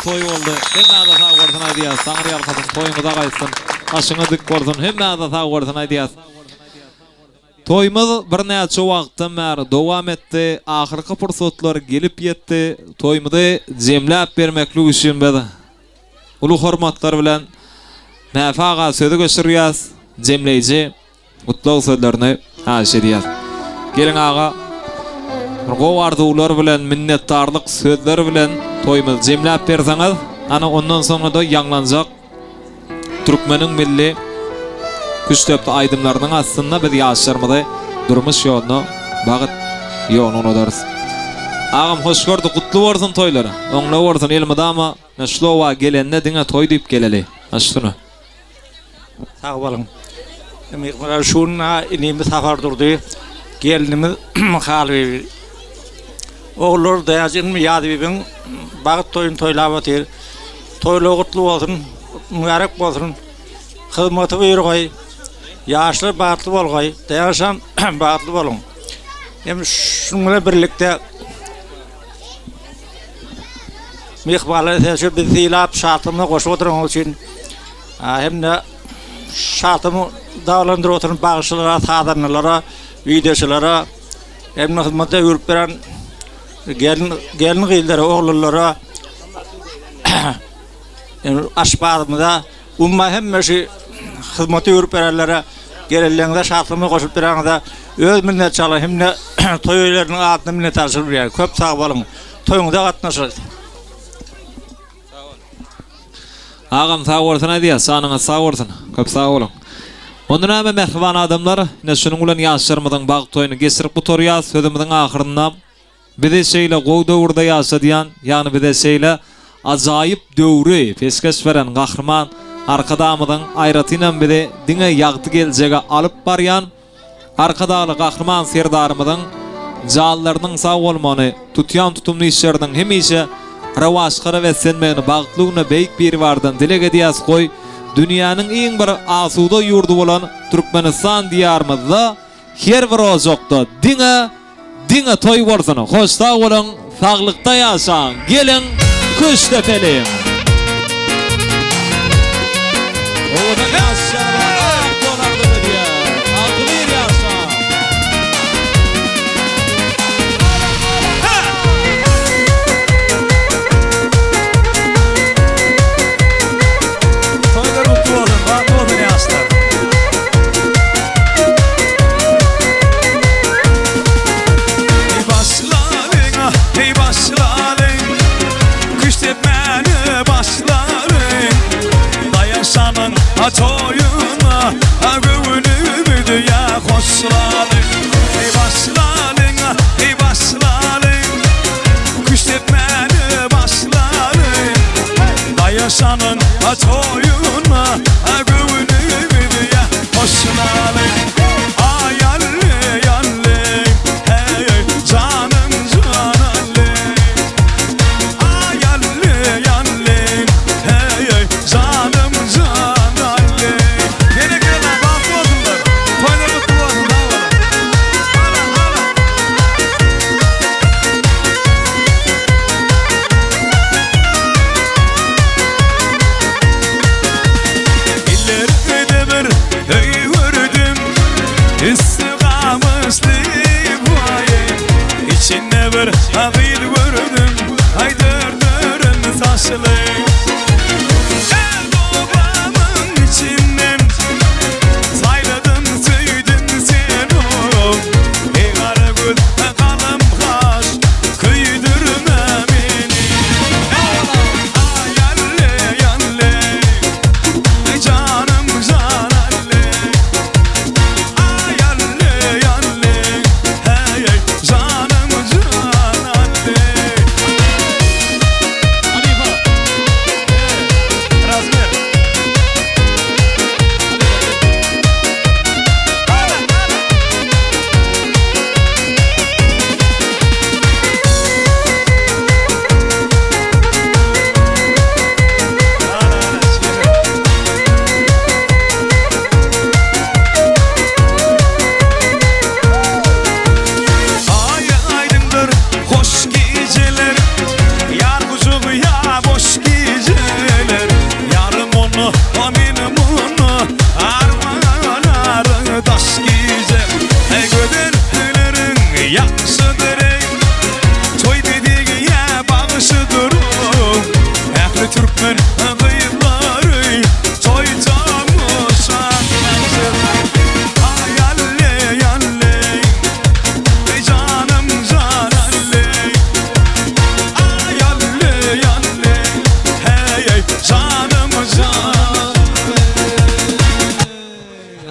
toý boldy. Hemmäňize sag bolsun aýdýas. Taňry ýalkasyn, toýuňyza gaýtsyn. Başyňyz dik bolsun. Hemmäňize sag bolsun aýdýas. Toýumyz birnäçe wagtdan bäri dowam etdi. Ahyrky pursatlar gelip ýetdi. Toýumyzy jemläp bermeklik üçin biz uly hormatlar bilen Mäfe aga sözi geçirýäs. Jemleýji gutlag sözlerini haýyş edýäs. Geliň aga, bir gowy arzuwlar bilen, minnetdarlyk sözleri bilen toýumyzy jemläp berseňiz, ana ondan soňra-da ýaňlanjak türkmeniň milli küştdepdi aýdymlarynyň astynda biz ýaşlarymyzy durmuş ýoluna, bagt ýoluna ugradarys. Agam hoş gördük, gutly bolsun toýlar. Oňla bolsun elmydama şul oba gelende diňe toý diýip geleli. Aş şuny. Sag boluň. Myhmanlar şu gün inimiz Sapardurdy, gelnimiz Halbibi. Ogullar Daýanç inim Ýazbibiň bagt toýuny toýlap otyr. Toýlar gutly bolsun, mübärek bolsun. Hyzmaty buýurgaý. Ýaşlar bagtly bolgaý. Daýançam bagtly boluň. Hem şunuň bilen birlikde myhmanlar şu bizi sylap şatlygymyza goşup oturanyňyz üçin hem-de şatlygymy daglandyryp oturan bagşylara, sazandalara, wideoçylara hem-de hyzmata öwrüp beren gelin gelin gyzlara, oglanlara aşpazymyza Umuman hemme şu hyzmaty görüp berenlere, gelenleriňize şatlygymyza goşulyp beräňize öz minnetdarlygym hem-de toý eýeleriniň adyna minnetdarçylyk bildirýän. Köp sag boluň. Toýuňyza gatnaşarys. Agam sag bolsun aýdýas, janyňyz sag bolsun. Köp sag boluň. Onda näme mähriban adamlar, ine şunuň bilen ýaşlarymyzyň bagt toýuny geçirip gutarýas. Sözümiziň ahyrynda Bizi şeýle gowy döwürde ýaşadýan, ýagny bize şeýle ajaýyp döwri peşgeş beren Gahryman Arkadagymyzyň, aýratynam bizi diňe ýagty geljege alyp barýan Arkadagly Gahryman Serdarymyzyň janlarynyň sag bolmagyny, tutýan tutumly işleriniň hemişe rowaçlara beslenmegini bagtly günde Beýik Biribardan dileg edýäs, goý, dünýäniň iň bir asuda ýurdy bolan Türkmenistan Diýarymyzda her bir ojakda diňe Diňe toý bolsun hoş sag boluň saglykda ýaşaň geliň Küştdepeliň. Owadan ýaşlara ak ýol arzuw edýär. Agzybir ýaşaň. Toýlar gutly bolsun, bagtly bolsun ýaşlar. Eý başlalyň, eý başlalyň, Küşt depmäni başlalyň. Daýanşanyň toýuna, Göwnümizi ýa hoşlalyň. Eý başlalyň, eý başlalyň, Küşt depmäni başlalyň. Daýanşanyň toýuna, Göwnümizi ýa hoşlalyň. Aý Alle, Alle, hey, janym jan Alle. Aý Alle, Alle, hey, janym jan Alle. Berekella, bagtly bolsunlar. Toýlar gutly bolsun, sag boluň. Ala, ala. Illerde bir öý gördüm, Üstü gamyşly baý. Içinde bir gyz gördüm, Aý dördörüm saçly. El obamyň içinden Saýladym, söýdüm seni. Eý gara göz, galam gaş, Köýdürme meni. Aý alle, alle, Janym jan alle. Aý alle, alle, Heý, janym jan alle. Halypa.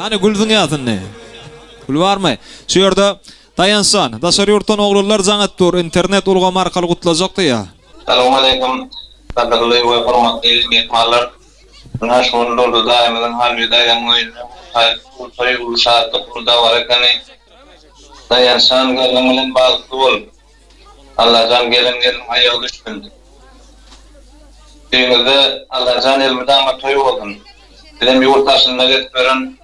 Hany gül zyňýas indi. Gül barmy? Şu ýerde Daýançjan, daşary ýurtdan oglanlar jaň edip dur, internet ulgamy arkaly gutlajak diýýär. Salowmaleýkim gadyrly we hormatly myhmanlar. Ynha şu gün Durdy daýymyzyň Halby daýzamyň öýünde uly toý, uly şatlyk, uly dabara ekeni. Daýançjan gelniň bilen bagtly bol. Allajan gelen gelniň aýagy düşsün. Öýüňizde Allajan elmydama toý bolsun. Bizem ýurt daşynda gezip ýören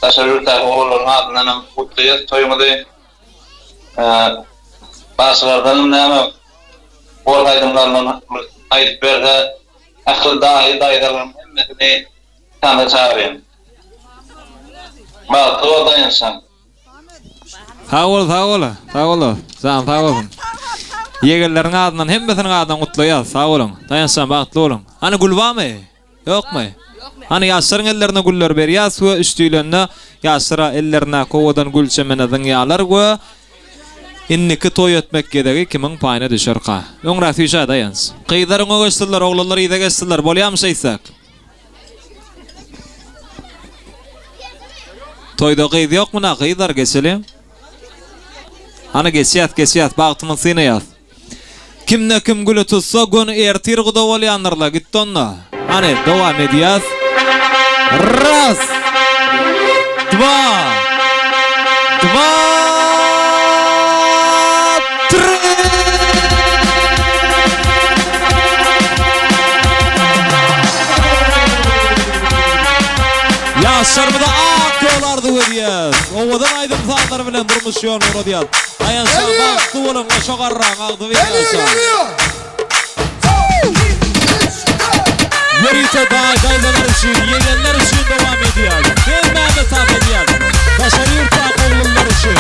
daşary ýurtdaky oglanlaryň adyndanam gutlaýas toýuňyzy. Bagşylardanam näme bor aýdymlaryndan bir aýdyp berse ähli daýy daýzalaryň hemmesini tana çagyrýan. Bagtly bol daýançjan. Sag bol, sag bol, sag bol, janyň sag bolsun. Ýegenleriň adyndan hemmesiniň adyndan gutlaýas, sag boluň. Daýançjan bagtly boluň. Hany gül barmy? Ýokmy? Hany ýaşlaryň ellerine gülleri berýäs we üç diýlende ýaşlara ellerindäki owadan gül çemene zyňýarlar we indiki toý etmek gezegi kimiň paýyna düşerka? Öňräk süýşä Daýanç. Gyzlar öňe geçsinler, oglanlar yza geçsinler, bolýamy şeýtsek? Toýda gyz ýokmy na gyzlar geçeliň. Hany geçýäs geçýäs bagtymyzy synaýas. Kimde kim güli tutsa göni ertir guda bolýandyrla gitdi onda. Hany dowam edýäs. Raz. Dwa. Dwa. Tri. Ýaşlarymyza ak ýol arzuw edýäs. Owadan aýdym-sazlar bilen durmuş ýoluny uradýas. Daýançjan bagtly boluň, goşa garraň, agzybir ýaşaň. Ýörite daýy-daýzalar üçin, ýegenler üçin dowam edýäs. Hemmämiz tans edýäs. Daşary ýurtdaky oglanlar üçin.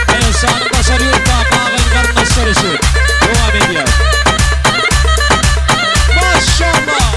Daýançjanyň daşary ýurtdaky agaýyn-garyndaşlary üçin dowam edýäs. Maşallah!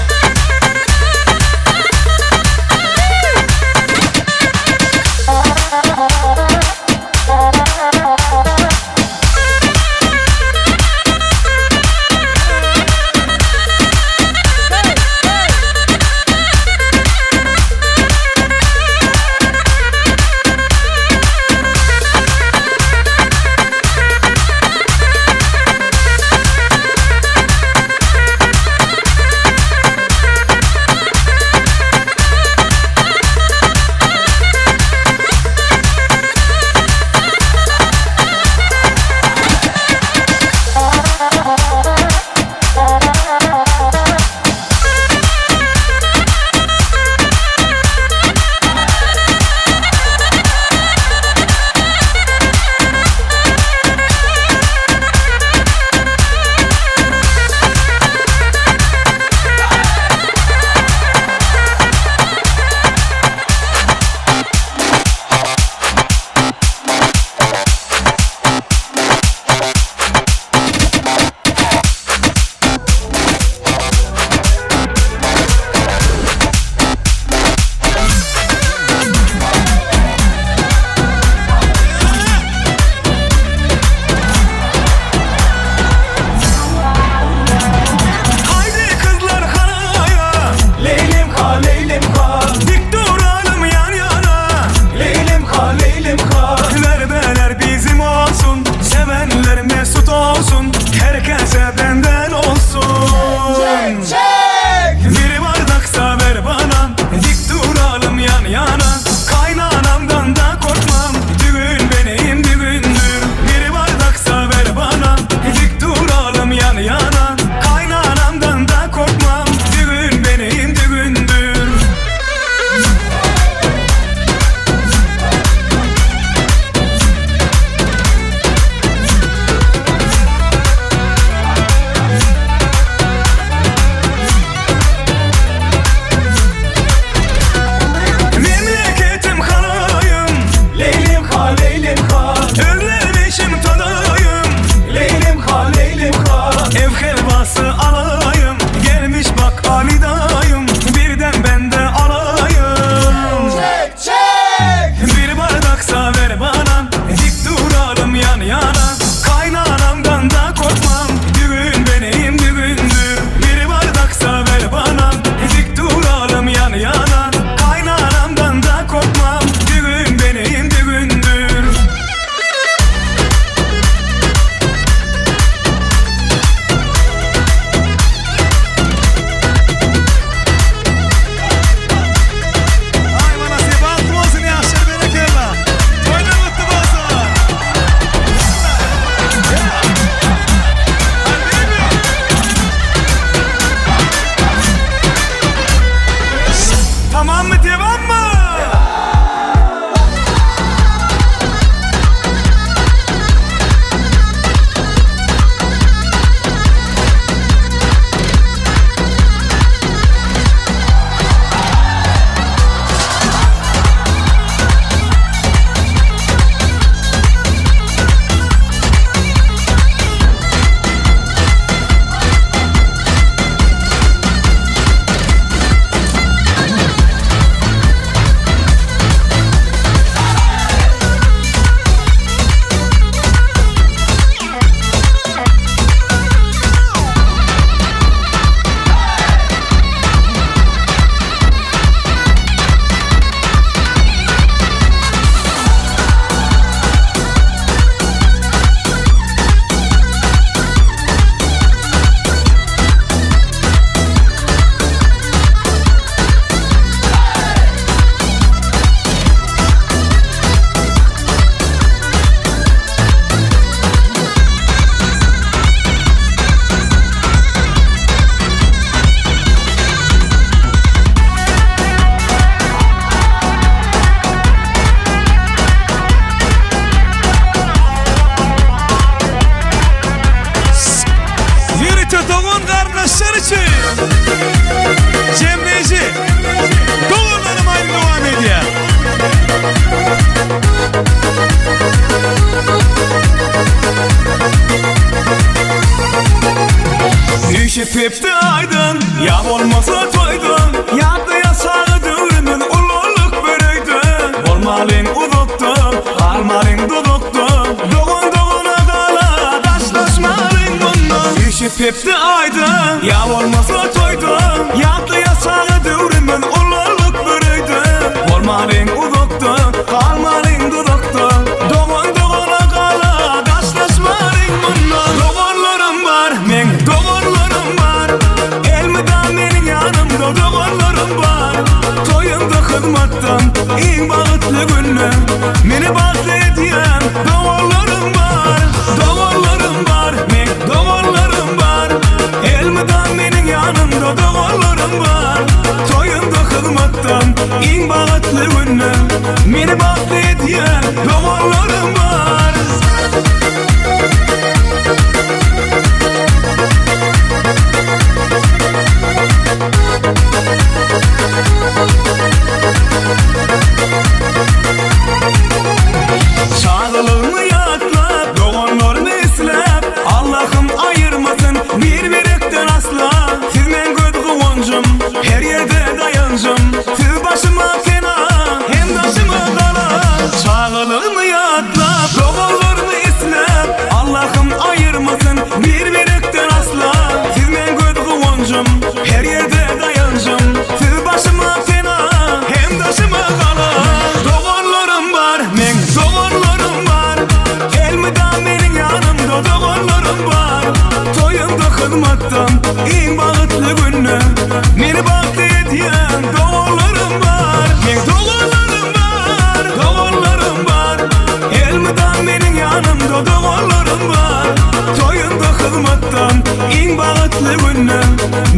Işi pepdi aýdan, ýa bolmasa toýdan, Ýatda ýaşaga döwrümiz ululyk bir öýde. Bolmalyň uzakda, galmalyň duzakda, Dogan dogana gala, daşlaşmalyň mundan. Işi pepdi aýdan, ýa bolmasa toýdan, Ýatda ýaşaga döwrümiz ululyk bir öýde. Bolmalyň uzakda, galmalyň duzakda, Dogan dogana gala, daşlaşmalyň mundan. Doganlarym bar, meň doganlarym bar, Elmydam meniň ýanymda doganlarym bar. Toýumda hyzmatdan iň bagtly günde, Meni bagtly edýän doganlarym bar. Doganlarym bar, meň doganlarym bar, Elmydam meniň ýanymda doganlarym bar. Toýumda hyzmatdan iň bagtly günde, Meni bagtly edýän doganlarym bar. Çagalygmy ýatlap, doganlarymy isläp, Allahym aýyrmasyn bir-birekden asla. Siz meň göz guwanjym, her ýerde daýanjym, Siz başyma pena, hem daşyma gala. Çagalygmy ýatlap, doganlarymy isläp, Allahym aýyrmasyn bir-birekden asla. Siz meň göz guwanjym, her ýerde daýanjym, Siz başyma pena, hem daşyma gala. Doganlarym bar, meň doganlarym bar, Elmydam meniň ýanymda doganlarym bar. Toýumda hyzmatdan iň bagtly günde, Meni bagtly edýän doganlarym bar. Meň doganlarym bar, doganlarym bar, Elmydam meniň ýanymda doganlarym bar. Toýumda hyzmatdan iň bagtly günde,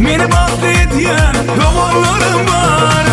Meni bagtly edýän doganlarym bar.